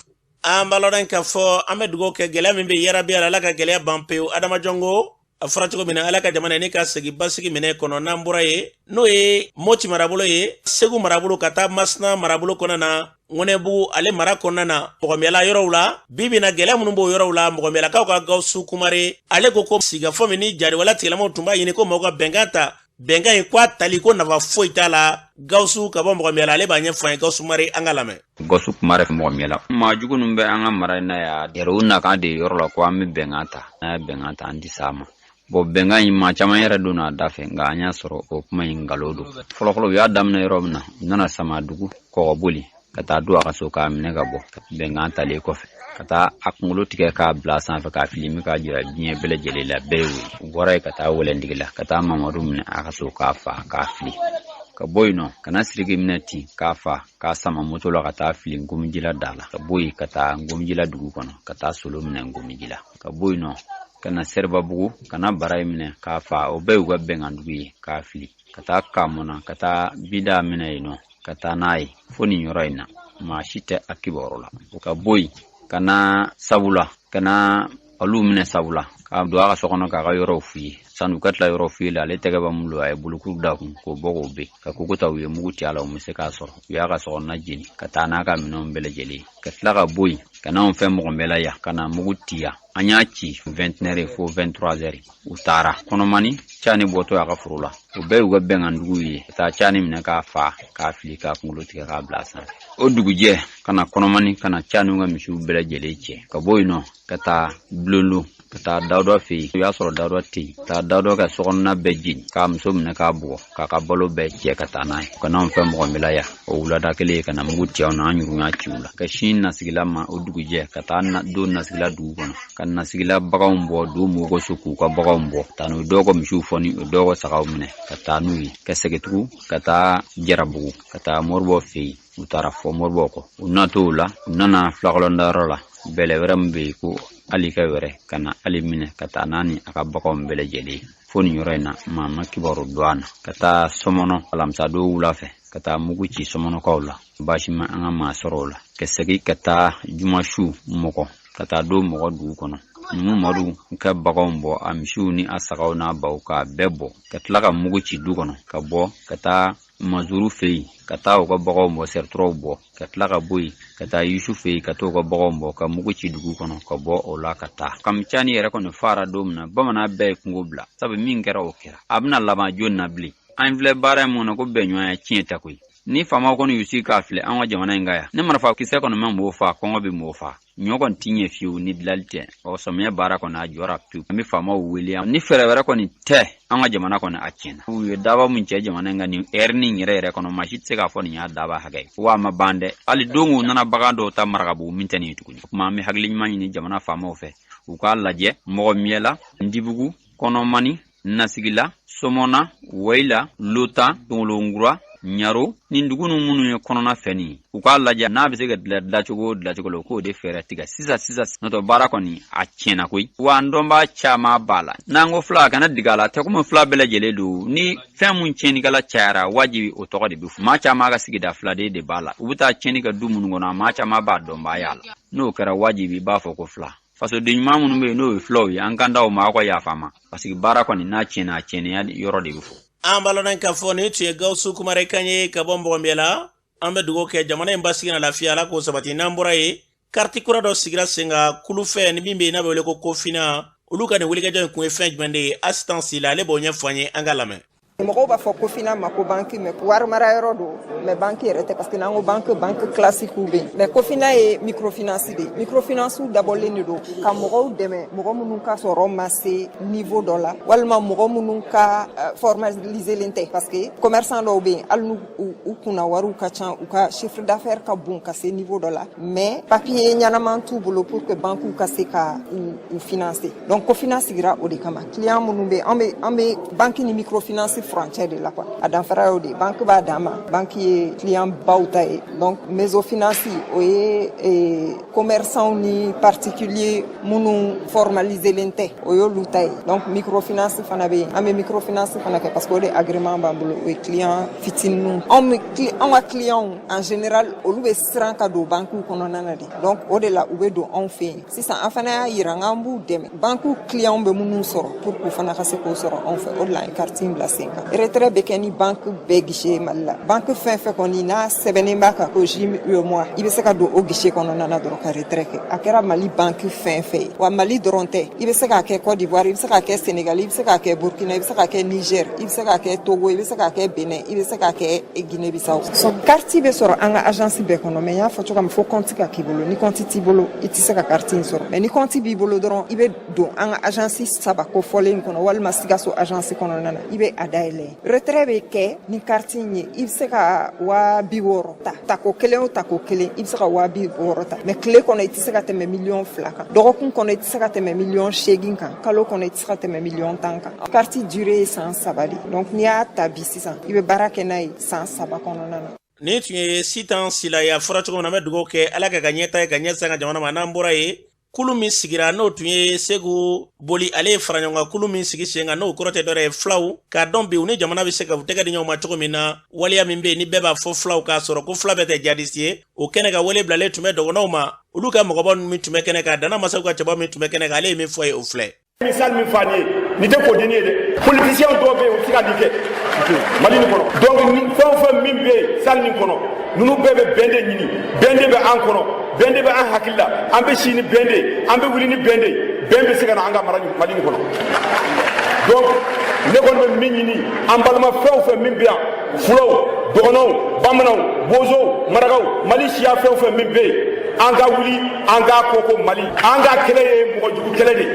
B: An b'a lɔn k'a fɔ an bɛ dugawu kɛ, gɛlɛya min bɛ yarabi Ala ka gɛlɛya ban pewu. Adama Jɔnko, a fɔra cogo min na, Ala ka jamana ni ka segin basigi minɛ kɔnɔ. N'an bɔra yen, n'o ye Moti marabolo ye, Segu marabolo ka taa Masina marabolo kɔnɔna na, Ŋɔnɛbugu ale mara kɔnɔna na, mɔgɔmiyala yɔrɔw la, bi bi na, gɛlɛya minnu b'o yɔrɔw la, mɔgɔmiyalakaw ka Gawusu Kumare, ale ko ko sigikafɔ min ni jariwala tigilamaw tun b'a ɲini ko mɔgɔw ka bɛnkan ta, bɛnkan in ko a tali ko nafa foyi t'a la. Gawusu ka bɔ mɔgɔmiyala, ale b'a ɲɛfɔ an ye. Gawusu Mare, an ka lamɛn.
F: Gawusu Kumare, mɔgɔmiyala. Maa jugu ninnu bɛ an ka mara in na yan yɛrɛ, u nakan de yɔrɔ la ko an bɛ bɛnkan ta. N'an ye bɛnkan ta, an ti s'a ma. Bon, bɛnkan in, maa caman yɛrɛ donna a da fɛ, nka an y'a sɔrɔ o kuma in nkalon don. Fɔlɔfɔlɔ, u y'a daminɛ yɔrɔ min na, u nana Samadugu kɔgɔboli ka taa don a ka so k'a minɛ ka bɔ bɛnkan talen kɔfɛ, ka taa a kunkolo tigɛ k'a bila sanfɛ k'a filimi k'a jira diɲɛ bɛɛ lajɛlen la, bɛɛ y'o ye. U bɔra yen ka taa Wɛlɛntigi la, ka taa Mamadu minɛ a ka so k'a fa k'a fili. Ka bɔ yen nɔ, ka na Siriki minɛ ten k'a fa k'a sama moto la ka taa fili Ngomijila da la. Ka bɔ yen ka taa Ngomijila dugu kɔnɔ, ka taa Solo minɛ Ngomijila. Ka bɔ yen nɔ ka na Sɛribabugu, ka na Barayi minɛ k'a fa, o bɛɛ y'u ka bɛnkandugu ye, k'a fili. Ka taa Kamɔna, ka taa Bida minɛ yen nɔ, ka taa n'a ye fo nin yɔrɔ in na, maa si tɛ a kibaru la. Ka bɔ yen ka na Sabula, ka na olu minɛ Sabula. Ka don a ka so kɔnɔ k'a ka yɔrɔw fouiller. Sanni u ka tila yɔrɔ fouiller la, ale tɛgɛ bɛ mun lo, a ye bolokuru da kun k'o bɔ k'o ben ka kogo ta. U ye mugu ci a la, u ma se k'a sɔrɔ. U y'a ka sokɔnɔna jeni ka taa n'a ka minɛnw bɛɛ lajɛlen, ka tila ka bɔ yen ka n'anw fɛ Mɔgɔnbɛla yan ka na mugu ci yan. An y'a ci 21 heures fo 23 heures, u taara. Kɔnɔmani Cani bɔtɔ a ka foro la, o bɛɛ y'u ka bɛnkanduguw ye, ka taa Cani minɛ k'a fa, k'a fili, k'a kunkolo tigɛ k'a bila a sanfɛ. O dugujɛ ka na Kɔnɔmani ka na Caniw ka misiw bɛɛ lajɛlen cɛ ka bɔ yen nɔ ka taa Bulonlon, ka taa Dawuda fɛ yen. O y'a sɔrɔ Dawuda tɛ yen. Taa Dawuda ka sokɔnɔna bɛɛ jeni, k'a muso minɛ k'a bugɔ, k'a ka balo bɛɛ cɛ ka taa n'a ye, ka n'anw fɛ Mɔgɔnbɛla yan. O wulada kelen ka na mugu ci anw na, an yɛrɛ y'a ci u la ka sin Nasigila ma. O dugujɛ ka taa don Nasigila dugu kɔnɔ ka Nasigila baganw bɔ, don mɔgɔw ka so k'u ka baganw bɔ, taa n'u dɔw ka misiw fɔni, o dɔw ka sagaw minɛ ka taa n'u ye, ka segin tugun ka taa Jarabugu, ka taa Moribɔ fɛ yen. U taara fɔ Moribɔ kɔ. U natɔ o la, u nana Filakɔlɔndayɔrɔ la, bɛlɛ wɛrɛ min bɛ yen ko Ali ka wɛrɛ, ka na Ali minɛ ka taa n'a ni a ka baganw bɛɛ lajɛlen fo nin yɔrɔ in na. Maa ma kibaru dɔn an na. Ka taa Sɔmɔnɔ alamisadon wula fɛ ka taa mugu ci Sɔmɔnɔkaw la, baasi ma an ka maa sɔrɔ o la. Ka segin ka taa jumasu mɔgɔ ka taa don mɔgɔ dugu kɔnɔ, Numu Madu ka baganw bɔ, a misiw ni a sagaw n'a baw, k'a bɛɛ bɔ, ka tila ka mugu ci du kɔnɔ, ka bɔ ka taa Mazuru fɛ yen ka taa u ka baganw bɔ, sɛrituraw bɔ, ka tila ka bɔ yen ka taa Yusu fɛ yen ka taa u ka baganw bɔ, ka mugu ci dugu kɔnɔ, ka bɔ o la ka taa. Kami Cani yɛrɛ kɔni fara don min na, bamanan bɛɛ ye kungo bila, sabu min kɛra, o kɛra. A bɛna laban jɔni na bilen? An filɛ baara in mun na ko bɛnɲɔgɔnya tiɲɛ tɛ koyi. Ni faamaw kɔni y'u sigi k'a filɛ an ka jamana in kan yan, ni marifa kisɛ kɔni ma mɔgɔw faa, kɔngɔ bɛ mɔgɔw faa. Ɲɔ kɔni ti ɲɛ fiyewu ni dilali tɛ. Ɔ samiya baara kɔni a jɔra pewu. An bɛ faamaw wele, ni fɛɛrɛ wɛrɛ kɔni tɛ, an ka jamana kɔni a tiɲɛna. U ye daba min cɛ jamana in kan nin ɛri nin yɛrɛ yɛrɛ kɔnɔ, maa si tɛ se k'a fɔ nin y'a daba hakɛ ye. Wa a ma ban dɛ, hali don u nana bagan dɔw ta Marakabugu min tɛ nin ye tuguni. O tuma an bɛ hakili ɲuman ɲini jamana faamaw fɛ, u k'a lajɛ Mɔgɔmiyɛla, Ndibugu, Kɔnɔmani, Nasigila, Sɔmɔna, Wayila, Lota, Tongolonkura, Ɲaro, nin dugu ninnu minnu ye kɔnɔna fɛ nin ye, u k'a lajɛ n'a bɛ se ka dilan dilancogo o dilancogo la, u k'o de fɛɛrɛ tigɛ sisan sisan. N'o tɛ baara kɔni a tiɲɛna koyi. Wa an dɔnbaa caman b'a la. N'an ko fila, a kana digi a la, tɛ komi fila bɛɛ lajɛlen don. Ni fɛn mun tiɲɛnikɛla cayara, wajibi o tɔgɔ de bɛ fɔ. Maa caman ka sigida filaden de b'a la. U bɛ taa tiɲɛni kɛ du minnu kɔnɔ, maa caman b'a dɔnbaaya la. N'o kɛra, wajibi i b'a fɔ ko fila. Fasoden ɲuman minnu bɛ yen, n'o ye filaw ye, an kan d'aw ma, aw ka yafa ma, parce que baara kɔni n'a tiɲɛna, a tiɲɛnenya yɔrɔ de bɛ fɔ.
B: An b'a lɔn k'a fɔ nin tun ye Gawusu Kumare kan ye ka bɔ Mɔgɔnbiyala. An bɛ dugawu kɛ jamana in basigi na lafiya, Ala k'o sabati. N'an bɔra yen, kariti kura dɔ sigira sen kan kulu fɛ ni min bɛ yen n'a bɛ wele ko Kofina. Olu ka nin wulikajɔ in kun ye fɛn jumɛn de ye? Asitan Sila, ale b'o ɲɛfɔ an ye, an ka lamɛn.
G: Mɔgɔw b'a fɔ Kofina ma ko banque, mais wari mara yɔrɔ don, mais banque yɛrɛ tɛ, parce que n'an ko banque, banque classique bɛ yen, mais Kofina ye microfinance de ye. Microfinance dabɔlen de don ka mɔgɔw dɛmɛ, mɔgɔ minnu ka sɔrɔ ma se niveau dɔ la, walima mɔgɔ minnu ka formaliselen tɛ, parce que commerçant dɔw bɛ yen, hali n'u u kunna wariw ka ca, u ka chiffre d'affaires ka bon ka se niveau dɔ la, mais papier ɲɛnaman t'u bolo pour que banque ka se ka u financer. Donc Kofina sigira o de kama. Client minnu bɛ, an bɛ banque ni microfinance furancɛ de la quoi. A danfara y'o de ye. Banque b'a dan ma, banque ye client baw ta ye. Donc mésofinance, o ye commerçant ni particulier minnu formaliselen tɛ, o y'olu ta ye. Donc microfinance fana bɛ yen, an bɛ microfinance fana kɛ parce que o de agrément b'an bolo, o ye client fitininw. Anw bɛ anw ka clients, en général, olu bɛ siran ka don banque kɔnɔna na de. Donc o de la u bɛ don anw fɛ yen. Sisan an fana y'a yira k'an b'u dɛmɛ, banque clients bɛ minnu sɔrɔ, pour k'u fana ka se k'o sɔrɔ anw fɛ. O de la an ye carte in bila sen kan. Retrait bɛ kɛ ni banque bɛɛ guichet ye Mali la. Banque fɛn fɛn kɔni n'a sɛbɛnnen b'a kan ko JIM UEMOA, i bɛ se ka don o guichet kɔnɔna na dɔrɔn ka retrait kɛ. A kɛra Mali banque fɛn fɛn ye, wa Mali dɔrɔn tɛ, i bɛ se k'a kɛ Côte d'Ivoire, i bɛ se k'a kɛ Sénégal, i bɛ se k'a kɛ Burkina, i bɛ se k'a kɛ Niger, i bɛ se k'a kɛ Togo, i bɛ se k'a kɛ Benin, i bɛ se k'a kɛ Guinée Bissau. Carte bɛ sɔrɔ an ka agence bɛɛ kɔnɔ, mais n y'a fɔ cogo min, fo compte ka k'i bolo. Ni compte t'i bolo, i tɛ se ka carte in sɔrɔ, mais ni compte b'i bolo dɔrɔn, i bɛ don an ka agence saba kofɔlen kɔnɔ walima Sikaso agence kɔnɔna na, i bɛ a dayɛlɛ. Retrait bɛ kɛ ni carte in ye. I bɛ se ka 60 000 ta, tako kelen o tako kelen i bɛ se ka 60 000 ta, mais tile kɔnɔ i tɛ se ka tɛmɛ 2 miliyɔn kan. Dɔgɔkun kɔnɔ i tɛ se ka tɛmɛ 8 miliyɔn kan. Kalo kɔnɔ i tɛ se ka tɛmɛ 10 miliyɔn kan. Carte durée ye san 3 de. Donc n'i y'a ta bi sisan, i bɛ baara kɛ n'a ye san 3 kɔnɔna na.
B: Nin tun ye Sitan Sila ye. A fɔra cogo min na, an bɛ dugawu kɛ Ala ka ka ɲɛta ye ka ɲɛ san ka jamana ma. N'an bɔra yen, kulu min sigira, n'o tun ye Segu Boli, ale ye faraɲɔgɔnkan kulu min sigi sen kan, n'o kɔrɔ tɛ dɔwɛrɛ ye filaw k'a dɔn bi u ni jamana bɛ se ka u tɛgɛ di ɲɔgɔn ma cogo min na. Waleya min bɛ yen ni bɛɛ b'a fɔ filaw, k'a sɔrɔ ko fila bɛɛ tɛ jadisi ye, o kɛnɛ ka wele bilalen tun bɛ dɔgɔnɔw ma. Olu ka mɔgɔba min tun bɛ kɛnɛ kan, Dana Masaw ka cɛba min tun bɛ kɛnɛ kan, ale ye min fɔ ye, o filɛ.
H: Misali min fa nin ye, nin tɛ ko denni ye dɛ. Politicien dɔw bɛ yen, u tɛ se ka nin kɛ Mali nin kɔnɔ. Donc ni fɛn o fɛn min bɛ yen salle nin kɔnɔ, ninnu bɛɛ bɛ bɛn de ɲini. Bɛn de bɛ an kɔnɔ, bɛn de bɛ an hakili la. An bɛ si ni bɛn de ye, an bɛ wuli ni bɛn de ye. Bɛn bɛ se ka na an ka mara Mali nin kɔnɔ. Donc ne kɔni bɛ min ɲini an balima fɛn o fɛn min bɛ yan, fulaw, dɔgɔnɔw, bamananw, bozow, marakaw, Mali siya fɛn o fɛn min bɛ yen, an ka wuli, an k'a ko ko Mali, an ka kɛlɛ ye mɔgɔ jugu kɛlɛ de ye.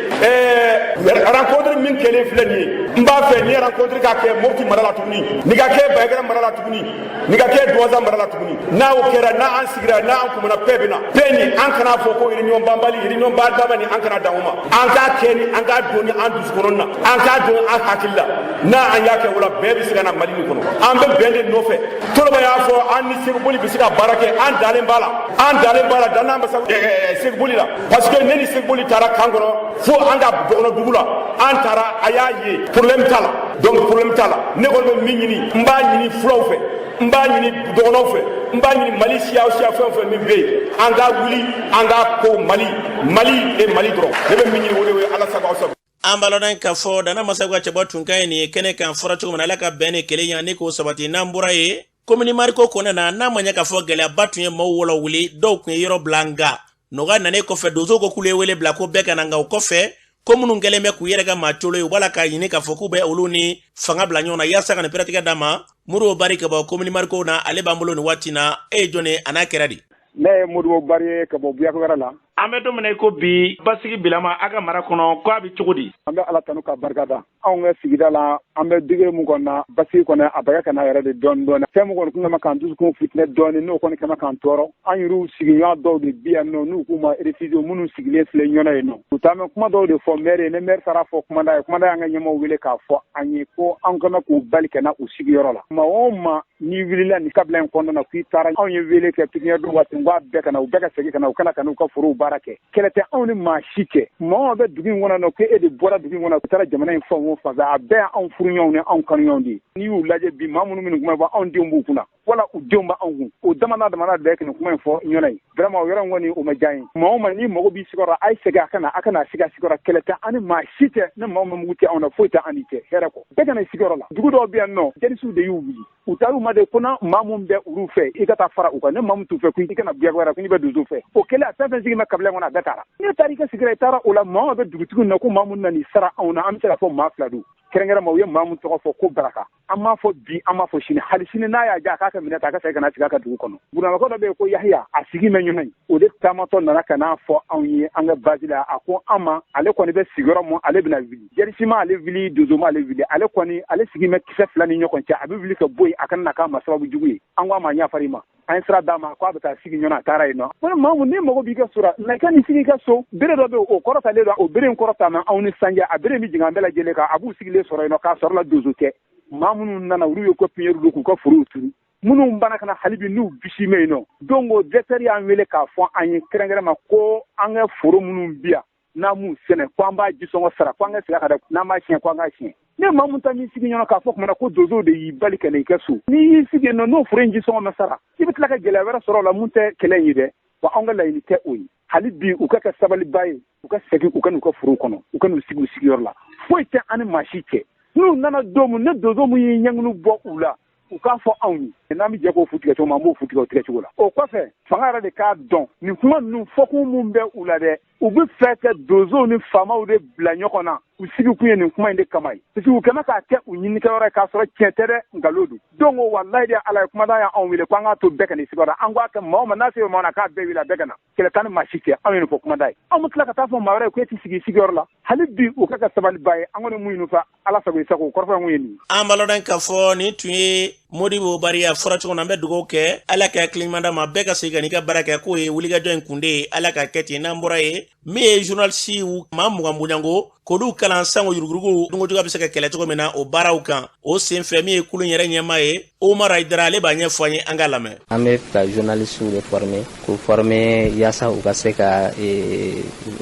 H: Rencontre min kɛlen filɛ nin ye, n b'a fɛ ni rencontre ka kɛ Mopti mara la tuguni, ni ka kɛ Bandiagara mara la tuguni, ni ka kɛ Douentza mara la tuguni. N'a o kɛra, n'an sigira, n'an kumana, paix bɛ na. Paix nin, an kana fɔ ko réunion banbali, réunion badaba ni, an kana dan o ma. An k'a kɛ ni an k'a don ni an dusukɔnɔ na, an k'a don an hakili la. N'a an y'a kɛ o la, bɛɛ bɛ se ka na Mali nin kɔnɔ. An bɛ bɛn de nɔfɛ. Toloba y'a fɔ, an ni Sékou Boli bɛ se ka baara kɛ. An dalen b'a la, an dalen b'a la, dannan bɛ se Sékou Boli la, parce que ne ni Sékou Boli taara kan kɔnɔ fo an ka dɔgɔnɔ dugu la. An taara, a y'a ye, problème t'a la. Donc problème t'a la. Ne kɔni bɛ min ɲini, n b'a ɲini fulaw fɛ, n b'a ɲini dɔgɔnɔw fɛ, n b'a ɲini Mali siya o siya fɛn o fɛn min bɛ yen, an ka wuli, an ka ko Mali, Mali e Mali dɔrɔn. Ne bɛ min ɲini, o de ye. Ala sago, aw sago.
B: An b'a lɔn k'a fɔ Dana Masaw ka cɛbɔ tun ka ɲi nin ye kɛnɛ kan. Fɔra cogo min na, Ala ka bɛn ni kelen ɲa ni k'o sabati. N'an bɔra yen, komini Mariko kɔnɛ na, n'a ma ɲɛ k'a fɔ gɛlɛyaba tun ye maaw wɔlɔ wuli, dɔw tun ye yɔrɔ bila, nka nɔgɔya nanen kɔfɛ, donsow ko k'olu ye wele bila ko bɛɛ ka na. Nka o kɔfɛ, ko minnu kɛlen bɛ k'u yɛrɛ ka maa colo ye, u b'a la k'a ɲini k'a fɔ k'u bɛ olu ni fanga bila ɲɔgɔn na yaasa ka nin pɛrɛtigɛ d'a ma. Modibo Bari ka bɔ komini Mariko na, ale b'an bolo nin waati na. E ye jɔn ye, a n'a kɛra di?
I: Ne ye Modibo Bari ye ka bɔ Buyakɛyɔrɔ la.
A: An bɛ don min na i ko bi, basigi bilama a ka mara kɔnɔ, ko a bɛ cogo di?
I: An bɛ Ala tanu ka barika da. Anw ka sigida la, an bɛ degré mun kɔnɔ na, basigi kɔnɔ, a bɛ ka na yɛrɛ de dɔɔni dɔɔni. Fɛn min kɔni kun kama k'an dusukun fitinɛ dɔɔni, n'o kɔni kama k'an tɔɔrɔ, an yɛrɛw sigiɲɔgɔn dɔw de bi yan nɔ, n'u k'u ma réfugié minnu sigilen filɛ ɲɔnɔ yen nɔ. U taa kuma dɔw de fɔ maire ye. Ne maire taara fɔ kumada ye, kumada y'an ka ɲɛmɔgɔw wele k'a fɔ an ye ko an kɛmɛ k'u bali ka na u sigiyɔrɔ la. Maa o maa n'i wulila nin kabila in kɔnɔna na k'i taara, anw ye wele kɛ pépinière don waati, n ko a bɛɛ ka na, u bɛɛ ka segin ka na, u kana ka n'u ka forow baara kɛ. Kɛlɛ tɛ anw ni maa si cɛ. Maa o bɛ dugu in kɔnɔ nɔ, ko e de bɔra dugu in kɔnɔ, u taara jamana in fan o fan fɛ, a bɛɛ y'anw furuɲɔgɔnw ni anw kanuɲɔgɔnw de ye. N'i y'u lajɛ bi, maa minnu bɛ nin kuma fɔ, anw denw b'u kunna wala u denw b'anw kun. O dama n'a damana bɛɛ ka nin kuma in fɔ ɲɔgɔn ye. Vraiment, o yɔrɔ in kɔni, o ma diya n ye. Maa o maa n'i mago b'i sigiyɔrɔ, a ye segin a ka na, a ka na sigi a sigiyɔrɔ. Kɛlɛ tɛ an ni maa si cɛ. Ne maa o maa mugu tɛ anw na, foyi tɛ an ni cɛ, hɛrɛ kɔ. Bɛɛ ka na i sigiyɔrɔ la. Dugu dɔw bɛ yan nɔ, jɛnisiw de y'u wuli. U taar'u ma de ko na maa mun bɛ olu fɛ, i ka taa fara u kan. Ne maa mun t'u fɛ, ko i kana Buyakɛyɔrɔ, ko n'i bɛ donso fɛ. O kɛlen, a fɛn fɛn sigi bɛ kabila in kɔnɔ, a bɛɛ taara. Ne taara i ka sigiyɔrɔ, i taara o la, maa o bɛ dugutigi na ko maa mun nana i sara anw na, an bɛ se k'a fɔ maa fila don. Kɛrɛnkɛrɛn ma, u ye maa mun tɔgɔ fɔ ko Baraka. An m'a fɔ bi, an m'a fɔ sini, hali sini n'a y'a diya, a k'a ka minɛ ta, a ka segin ka na sigi a ka dugu kɔnɔ. Bunamakɛ dɔ bɛ yen ko Yahiya, a sigi mɛn ɲɔgɔn ye. O de taamatɔ nana ka n'a fɔ anw ye an ka base la. A ko an ma, ale kɔni bɛ sigiyɔrɔ mun, ale bɛna wuli. Jɛrisi ma ale wuli, donso ma ale wuli, ale kɔni ale sigi mɛn kisɛ fila ni ɲɔgɔn cɛ, a bɛ wuli ka bɔ yen, a kana na k'a ma sababu jugu ye. An ko a ma, ɲafar'i ma. An ye sira d'a ma k'a bɛ taa sigi ɲɔgɔn, a taara yen nɔ. Ko maa mun n'i mago b'i ka so la, na i ka n'i sigi i ka so. Bere dɔ bɛ yen, o kɔrɔtalen don, o bere in kɔrɔta na anw ni sanjɛ, a bere in bɛ jigin an bɛɛ lajɛlen kan, a b'u sigilen sɔrɔ yen nɔ, k'a sɔrɔ la donso tɛ. Maa minnu nana, olu ye pépinière don k'u ka forow turu. Minnu banna ka na, hali bi n'u bisi mɛ yen nɔ. Donc o directeur y'an wele k'a fɔ an ye kɛrɛnkɛrɛn ma ko an ka foro minnu bi yan, n'an m'u sɛnɛ, ko an b'a jisɔngɔ sara, ko an ka segin a kan dɛ, n'an b'a siɲɛ, ko an k'a siɲɛ. Ne maa mun ta m'i sigi ɲɔgɔn k'a fɔ kumana ko donsow de y'i bali ka na i ka so, n'i y'i sigi yen nɔ, n'o foro in jisɔngɔ ma sara, i bɛ tila ka gɛlɛya wɛrɛ sɔrɔ o la mun tɛ kɛlɛ in ye dɛ. Wa anw ka laɲini tɛ o ye. Hali bi u ka kɛ sabaliba ye, u ka segin, u ka n'u ka foro kɔnɔ, u ka n'u sigi u sigiyɔrɔ la. Foyi tɛ an ni maa si cɛ. N'u nana don min, ne donso mun ye ɲɛngunu bɔ u la, u k'a fɔ anw ye, n'an bɛ jɛ k'o fu tigɛ cogo min, an b'o fu tigɛ o tigɛ cogo la. O kɔfɛ, fanga yɛrɛ de k'a dɔn nin kuma ninnu fɔkun mun bɛ u la dɛ. U bɛ fɛ ka donsow ni faamaw de bila ɲɔgɔn na. U sigi kun ye nin kuma in de kama ye, parce que u kɛmɛ k'a kɛ u ɲinikɛyɔrɔ ye, k'a sɔrɔ tiɲɛ tɛ dɛ, nkalon don. Donc walayi de, Ala ye kumadan y'anw wele ko an k'a to bɛɛ ka n'i sigiyɔrɔ. An k'a kɛ maa o maa n'a se maa na, k'a bɛɛ wele, a bɛɛ ka na. Kɛlɛ t'an ni maa si cɛ. Anw ye nin fɔ kumada ye. Anw bɛ tila ka taa fɔ maa wɛrɛ ye ko e t'i sigi i sigiyɔrɔ la. Hali bi u ka kɛ sabaliba ye. An kɔni mun ɲini fɛ, Ala sago i sago, kɔrɔfɔ mun ye nin.
B: An b'a lɔn k'a fɔ nin tun ye Modibo Bari. A fɔra cogo min na, an bɛ dugawu kɛ, Ala ka hakili ɲuman d'a ma, bɛɛ ka segin ka n'i ka baara kɛ, k'o ye wulikajɔ in kun de ye. Ala ka kɛ ten. N'an bɔra yen, min ye journaliste maa 20 bonyanko k'olu kalan sango yuruguyurugu dunkojuguya bɛ se ka kɛlɛ cogo min na, o baaraw kan, o senfɛ, min ye kulu yɛrɛ ɲɛmaa ye, Omar Hayidara, ale b'a ɲɛfɔ an ye, an k'a lamɛn.
J: An bɛ ka journalistew de former, k'u former yaasa u ka se ka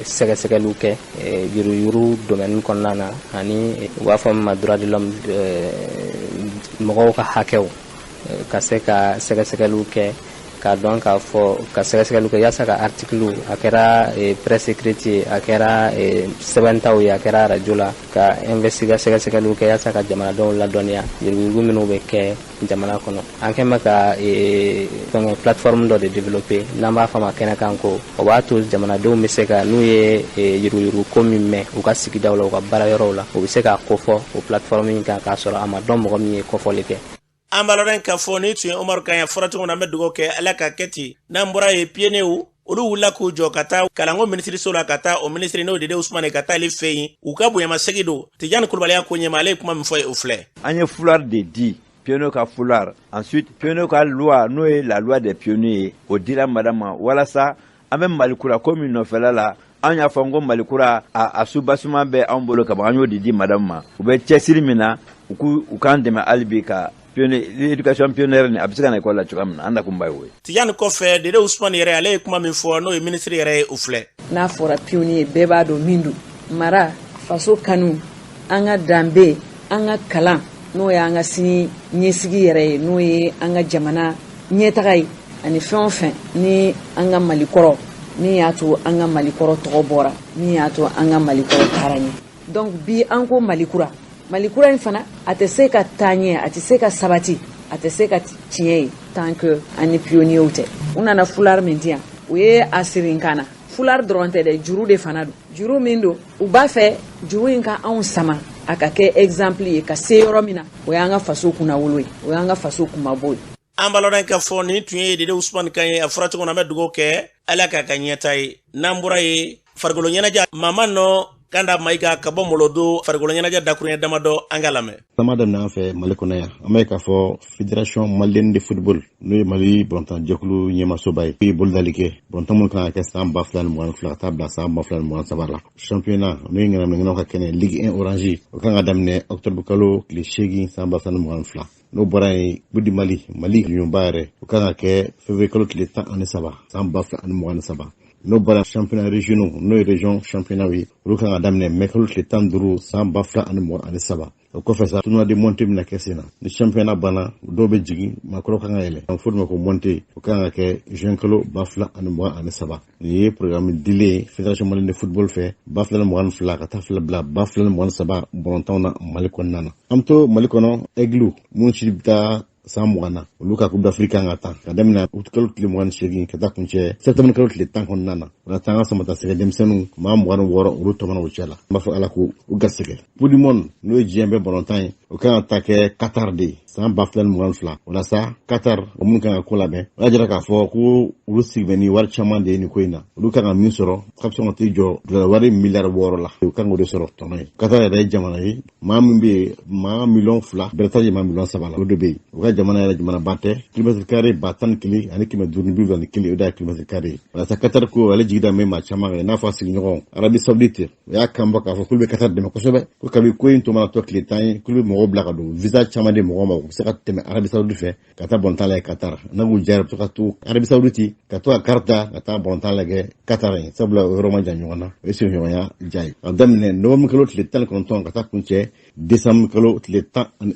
J: sɛgɛsɛgɛliw kɛ yuruguyurugu domaine kɔnɔna na, ani u b'a fɔ min ma droit de l'homme, mɔgɔw ka hakɛw, ka se ka sɛgɛsɛgɛliw kɛ. Ka K'a dɔn k'a fɔ ka sɛgɛsɛgɛliw kɛ yaasa ka artikiliw, a kɛra presse écrite ye, a kɛra sɛbɛntaw ye, a kɛra arajo la, ka investiga sɛgɛsɛgɛliw kɛ yaasa ka jamanadenw ladɔnniya yuruguyurugu minnu bɛ kɛ jamana kɔnɔ. An kɛn bɛ ka fɛngɛ plateforme dɔ de développer n'an b'a fɔ a ma kɛnɛkan ko. O b'a to jamanadenw bɛ se ka, n'u ye yuruguyurugu ko min mɛn u ka sigidaw la, u ka baarayɔrɔw la, u bɛ se k'a kofɔ o plateforme in kan k'a sɔrɔ a ma dɔn mɔgɔ min ye kɔfɔli kɛ.
B: An b'a lɔn k'a fɔ ni tun ye Umaru kan ye fɔra cogo min na, an bɛ dugawu kɛ Ala ka kɛ ten. N'an bɔra yen, pionniers olu wulila k'u jɔ ka taa kalanko minisiriso la, ka taa o minisiri n'o Dede Usumani, ka taa ale fɛ yen, u ka bonyamasegin don. Tijani Kulubali y'a ko ɲɛma, ale ye kuma min fɔ ye, o filɛ.
K: An ye foulard de di, pionnier ka foulard. Ensuite, pionnier ka loi, n'o ye la loi des pionniers ye, o dira madame ma walasa an bɛ Malikura ko min nɔfɛla la. An y'a fɔ n ko Malikura a soubassement bɛ anw bolo ka ban. An y'o de di madame ma. U bɛ cɛsiri min na, u k'u u k'an dɛmɛ hali bi ka pionnier, éducation pionnière nin, a bɛ se ka na école la cogoya min na. An nakun ba ye o ye.
B: Tijani kɔfɛ, Dede Usumani yɛrɛ, ale ye kuma min fɔ, n'o ye minisiri yɛrɛ ye, o filɛ.
L: N'a fɔra pionnier, bɛɛ b'a dɔn min don: mara, faso kanu, an ka danbe, an ka kalan, n'o y'an ka sini ɲɛsigi yɛrɛ ye, n'o ye an ka jamana ɲɛtaga ye, ani fɛn o fɛn ni an ka Malikɔrɔ min y'a to an ka Malikɔrɔ tɔgɔ bɔra, min y'a to an ka Malikɔrɔ taara ɲɛ. Donc bi an ko Malikura, Malikura in fana, a tɛ se ka taa ɲɛ, a tɛ se ka sabati, a tɛ se ka tiɲɛ ye tant que an ni pionniers tɛ. U nana foulard min di yan, u ye a siri n kan na. Foulard dɔrɔn tɛ dɛ, juru de fana don. Juru min don, u b'a fɛ juru in ka anw sama, a ka kɛ exemple ye ka se yɔrɔ min na, o y'an ka faso kunnawolo ye, o y'an ka faso kunmabɔ ye.
B: An b'a lɔn k'a fɔ nin tun ye Dede Usumani kan ye. A fɔra cogo min na, an bɛ dugawu kɛ Ala k'a ka ɲɛta ye. N'an bɔra yen, farikolo ɲɛnajɛ, Mama nɔ Kanda Mayiga ka bɔ Molodo, farikolo ɲɛnajɛ dakuruɲɛ damadɔ, an ka lamɛn.
M: Sama daminɛ an fɛ Mali kɔnɔ yan, an b'a ye k'a fɔ Fédération malienne de football, n'o ye Mali balontan jɛkulu ɲɛmasoba ye, ye bolodali kɛ balontan minnu kan ka kɛ san 2022 ka taa bila san 2023 la. Championnat, n'o ye ŋanamuŋanaw ka kɛnɛ, Ligue 1 Orange, o kan ka daminɛ octobre kalo tile 8 san 2022. N'o bɔra yen, Coupe du Mali, Mali ɲɔba yɛrɛ, o kan ka kɛ février kalo tile 13 san 2023. N'o bɔra, championnat régionaux, n'o ye région championnat ye, olu kan ka daminɛ mai kalo tile 15 san 2023. O kɔfɛ sa, tournoi de montée bɛna kɛ sen na. Ni championnat banna, dɔw bɛ jigin, maakɔrɔ kan ka yɛlɛ, an fɔ ma ko montée, o kan ka kɛ juin kalo 2023. Nin ye programme dilen ye Fédération malienne de football fɛ 2022 ka taa fila bila 2023 balontanw na Mali kɔnɔna na. An bɛ to Mali kɔnɔ, Aigle minnu si bɛ taa san 20 na, olu ka Coupe d'Afrique kan ka tan ka daminɛ août kalo tile 28 ka taa kuncɛ septembre kalo tile 10 kɔnɔna na. O la, taa an ka samata sɛgɛ denmisɛnninw maa 26, olu tɔmɔna o cɛ la. An b'a fɔ Ala ko u garisɛgɛ. Coupe du monde, n'o ye diɲɛ bɛɛ balontan ye, o kan ka taa kɛ Qatar de ye san 2022. O la sa, Qatar o minnu kan ka ko labɛn, o y'a jira k'a fɔ ko olu sigi bɛ ni wari caman de ye nin ko in na. Olu kan ka min sɔrɔ, k'a bɛ sɔn ka t'i jɔ dollar wari miliyari 6 la. U kan k'o de sɔrɔ tɔnɔ ye. Qatar yɛrɛ ye jamana ye, maa min bɛ yen, maa miliyɔn 2 bɛrɛ t'a maa miliyɔn 3 la, o de bɛ yen. U ka jamana yɛrɛ jamanaba tɛ, kilomɛtiri kare 11,571, o de ye kilomɛtiri kare ye. Walasa Qatar ko ale jigi da bɛ maa caman kan, i n'a fɔ a sigiɲɔgɔn Arabie Saoudite. O y'a kan bɔ k'a fɔ k'olu bɛ Qatar dɛmɛ kosɛbɛ, ko kabi ko in tɔ mana tɔ tile 10 ye, k'olu bɛ mɔgɔw bila ka don, visa caman di mɔgɔw ma, u bɛ se ka tɛmɛ Arabie Saoudite fɛ ka taa balontan lajɛ Qatar. N'a k'u jara, u bɛ se ka to Arabie Saoudite ka to ka car ta ka taa balontan lajɛ Qatar ye, sabula o yɔrɔ ma jan ɲɔgɔn na. O ye sigiɲɔgɔnya ja ye. Ka daminɛ novembre kalo tile 19 ka taa kuncɛ décembre kalo tile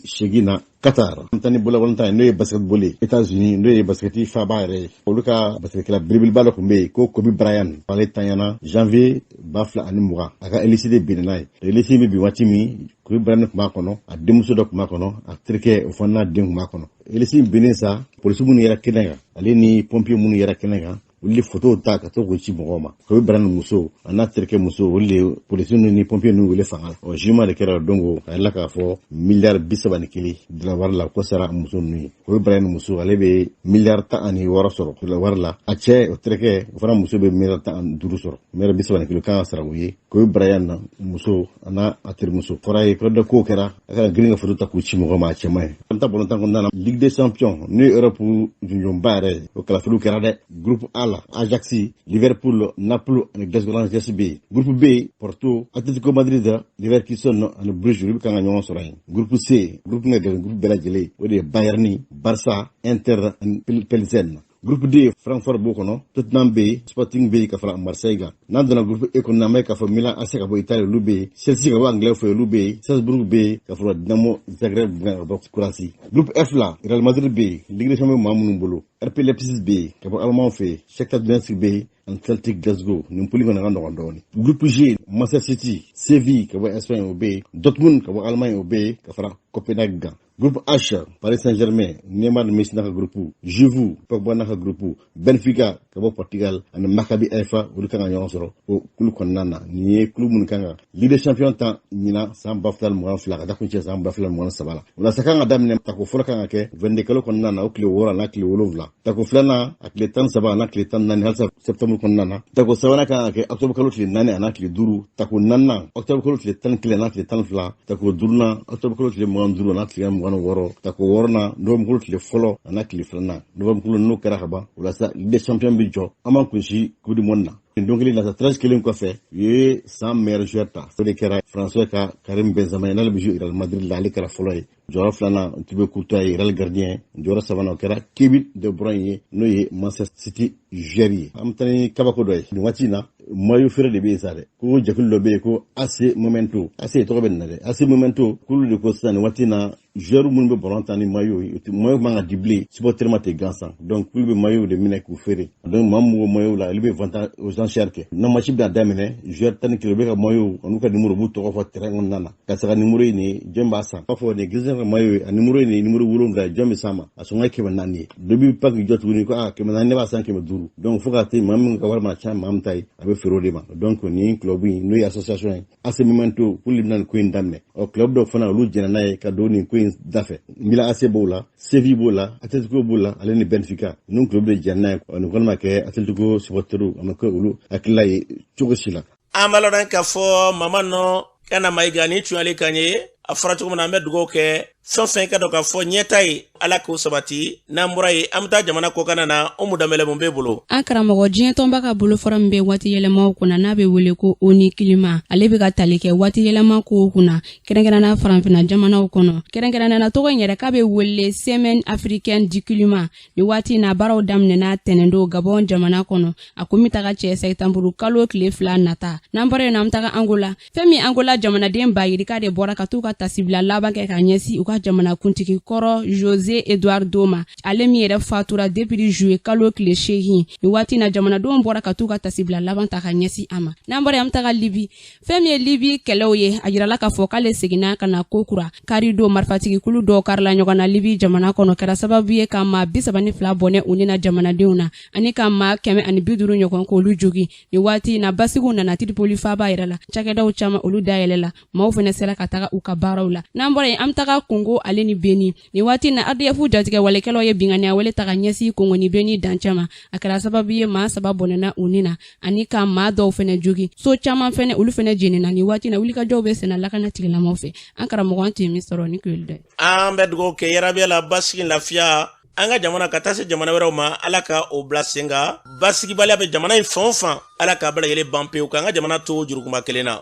M: 18 na Qatar. An taa ni bolobalontan ye, n'o ye basketball ye. États-Unis, n'o ye basketi faba yɛrɛ ye, olu ka basketkɛla belebeleba dɔ tun bɛ yen ko Kobe Bryant, ale tanyana janvier 2020. A ka hélice de binna n'a ye. Hélice bɛ bin waati min, Kobe Bryant tun b'a kɔnɔ, a denmuso dɔ tun b'a kɔnɔ, a terikɛ o fana n'a den tun b'a kɔnɔ. Hélice binnen sa, polisi minnu yɛrɛ kɛnɛ kan, ale ni pompier minnu yɛrɛ kɛnɛ kan, olu de fotow ta ka to k'o ci mɔgɔw ma. Kobe Bryant muso a n'a terikɛ muso, olu de polisi ninnu ni pompier ninnu wele fanga la. Ɔ jugement de kɛra don ko a yɛrɛ k'a fɔ miliyari 31 dala wari la ko sara muso ninnu ye. Kobe Bryant muso, ale bɛ miliyari 16 sɔrɔ dala wari la. A cɛ, o terikɛ, o fana muso bɛ miliyari 15 sɔrɔ. Miliyari 31 kan ka sara o ye. Kobe Bryant muso a n'a a terimuso fɔra ye ko dɔ kow kɛra, a kana girin ka foto ta k'u ci mɔgɔ ma, a cɛ man ɲi. An bɛ taa balontan kɔnɔna na, Ligue des champions, n'o ye Europe junjunba yɛrɛ ye, o kalafiliw kɛra dɛ. Groupe A la, Ajax, Liverpool, Napoli ani Glasgow Rangers bɛ yen. Groupe B, Porto, Atletico Madrid, Leverkusen ani Bruges, olu bɛ kan ka ɲɔgɔn sɔrɔ yen. Groupe C, groupe min ka gɛlɛn groupe bɛɛ lajɛlen, o de ye Bayern, Barça, Inter ani Pilsen. Groupe D, Francfort b'o kɔnɔ, Tottenham bɛ yen, Sporting bɛ yen ka fara Marseille kan. N'an donna groupe E kɔnɔna, an b'a ye k'a fɔ Milan AC ka bɔ Italie, olu bɛ yen, Chelsea ka bɔ Anglais fɛ, olu bɛ yen, Salzburg bɛ yen ka fara Dinamo Zagreb kan ka bɔ Croatie. Groupe F la, Real Madrid bɛ yen, Ligue des Champions bɛ maa minnu bolo, RB Leipzig bɛ yen ka bɔ Allemagne fɛ yen, Shakhtar Donetsk bɛ yen ani Celtic Glasgow. Nin poule kɔni ka nɔgɔn dɔɔnin. Groupe G, Manchester City, Séville ka bɔ Espagne, o bɛ yen, Dortmund ka bɔ Allemagne, o bɛ yen ka fara Copenhague kan. Groupe H, Paris Saint-Germain, Neymar Messi n'a ka groupe, Juve, Pogba n'a ka groupe, Benfica ka bɔ Portugal ani Maccabi Haifa, olu kan ka ɲɔgɔn sɔrɔ o kulu kɔnɔna na. Nin ye kulu minnu kan ka Ligue des Champions tan ɲinan san 2022 ka taa kuncɛ san 2023 la. O la sa, kan ka daminɛ tako fɔlɔ kan ka kɛ 22 kalo kɔnɔna na, o tile 6 n'a tile 7. Tako filanan, a tile 13 n'a tile 14 halisa septembre kɔnɔna na. Tako sabanan kan ka kɛ octobre kalo tile 4 an'a tile 5. Tako naaninan, octobre kalo tile 11 n'a tile 12. Tako duurunan, octobre kalo tile 25 an'a tile 26. Tako wɔɔrɔnan, novembre kalo tile fɔlɔ an'a tile filanan. Novembre kalo n'o kɛra ka ban, o la sa, Ligue des Champions bɛ jɔ, an b'an kunsi Coupe du monde na. Nin don kelen na sa, tirage kelen kɔfɛ, u ye san meilleur joueur ta, o de kɛra Français ka Karim Benzema ye, n'ale bɛ jouer Real Madrid la, ale kɛra fɔlɔ ye. Jɔyɔrɔ filanan, Thibaut Courtois ye, Real gardien. Jɔyɔrɔ sabanan, o kɛra Kevin De Bruyne ye, n'o ye Manchester City joueur ye. An bɛ taa ni kabako dɔ ye nin waati in na, maillot feere de bɛ yen sa dɛ. Ko jɛkulu dɔ bɛ yen ko AC Momento, AC tɔgɔ bɛ nin na dɛ, AC Momento k'olu de ko sisan nin waati in na, joueur minnu bɛ ballon tan ni maillot ye, maillot man ka di bilen supporter ma ten gansan. Donc k'olu bɛ maillot de minɛ k'u feere. Donc maa min b'o maillot la, olu bɛ vente aux enchères kɛ. Na match bɛna daminɛ, joueur 11 u bɛ ka maillot an'u ka numéro, b'u tɔgɔ fɔ terrain kɔnɔna na. Karisa ka numéro ye nin ye, jɔn b'a san? B'a fɔ nin Griezmann ka maillot ye, a numéro ye nin ye, numéro 7, jɔn bɛ s'a ma? A sɔngɔ ye 400 ye. Dɔ b'i pan k'i jɔ tuguni ko aa, 400, ne b'a san 500. Donc fo ka te maa min ka wari mana ca, maa min ta ye, a bɛ feere o de ma. Donc nin club in, n'o ye association ye AC Momento, k'olu bɛna nin ko in daminɛ. Ɔ, club dɔw fana, olu jɛnna n'a ye ka don nin ko in dafɛ. Milan AC b'o la, Séville b'o la, Atletico b'o la, ale ni Benfica. Ninnu club de jɛnna n'a ye. Nin kɔni ma kɛ Atletico supporteriw, a ma kɛ olu hakilila ye cogo si la.
B: An b'a lɔn k'a fɔ mama nɔ kana Mayiga ni tuyali kan ye. A fɔra cogo min na, an bɛ dugawu kɛ fɛn fɛn ka dɔn k'a fɔ ɲɛta ye, Ala k'o sabati. N'an bɔra yen, an bɛ taa jamana kɔkanna na. Umu Danbɛlɛ, mun b'e bolo?
N: An karamɔgɔ, diɲɛ tɔnba ka bolofara min bɛ waati yɛlɛmaw kunna, n'a bɛ wele ko ONU Climat, ale bɛ ka tali kɛ waati yɛlɛma kow kunna, kɛrɛnkɛrɛnna farafinna jamanaw kɔnɔ. Kɛrɛnkɛrɛnnana, tɔgɔ in yɛrɛ k'a bɛ wele Semaine africaine du climat. Ni waati in na, baaraw daminɛna tɛnɛndon Gabɔn jamana kɔnɔ. A kun bɛ taga cɛ sɛtanburu kalo tile 2 nata. N'an bɔra yen, an bɛ taga Angola. Fɛn min Angola jamanaden ba yirika de bɔra ka t'u ka tasibila laban kɛ ka ɲɛsin u ka jamana kuntigi kɔrɔ Jose Eduardo ma, ale min yɛrɛ fatura depuis juillet kalo tile 8. Ni waati na, jamanadenw bɔra ka t'u ka tasibila laban ta ka ɲɛsin a ma. N'an bɔra yen, an bɛ taga Libi. Fɛn min ye Libi kɛlɛw ye, a jirala k'a fɔ k'ale seginna ka na ko kura. Kari don, marifatigikulu dɔw karila ɲɔgɔn na Libi jamana kɔnɔ, kɛra sababu ye ka maa 32 bɔnɛ u ni na jamanadenw na, ani ka maa 150 ɲɔgɔn k'olu jogi. Ni waati na, basigiw nana Tiripoli faaba yɛrɛ la. Cakɛdaw caman, olu dayɛlɛ la, maaw fɛnɛ sera ka taga u ka baaraw la. N'an bɔra yen, an bɛ taga Kongo ale ni Beni. Ni waati na, ADF jatigɛ walekɛlaw ye binganiya wale ta ka ɲɛsin Kongo ni Beni dancɛ ma. A kɛra sababu ye maa 3 bɔnɛna u ni na, ani ka maa dɔw fɛnɛ jogi. So caman fɛnɛ, olu fɛnɛ jenina. Ni waati na, wulikajɔw bɛ senna lakana tigilamaw fɛ. An karamɔgɔ, an tun ye min sɔrɔ ni kuli dɛ.
B: An bɛ dugawu kɛ yarabiya la, basigi, lafiya an ka jamana ka taa se jamana wɛrɛw ma, Ala ka o bila sen kan. Basigibaliya bɛ jamana in fan o fan, Ala k'a bɛɛ lajɛlen ban pewu, k'an ka jamana to jurukunba kelen na.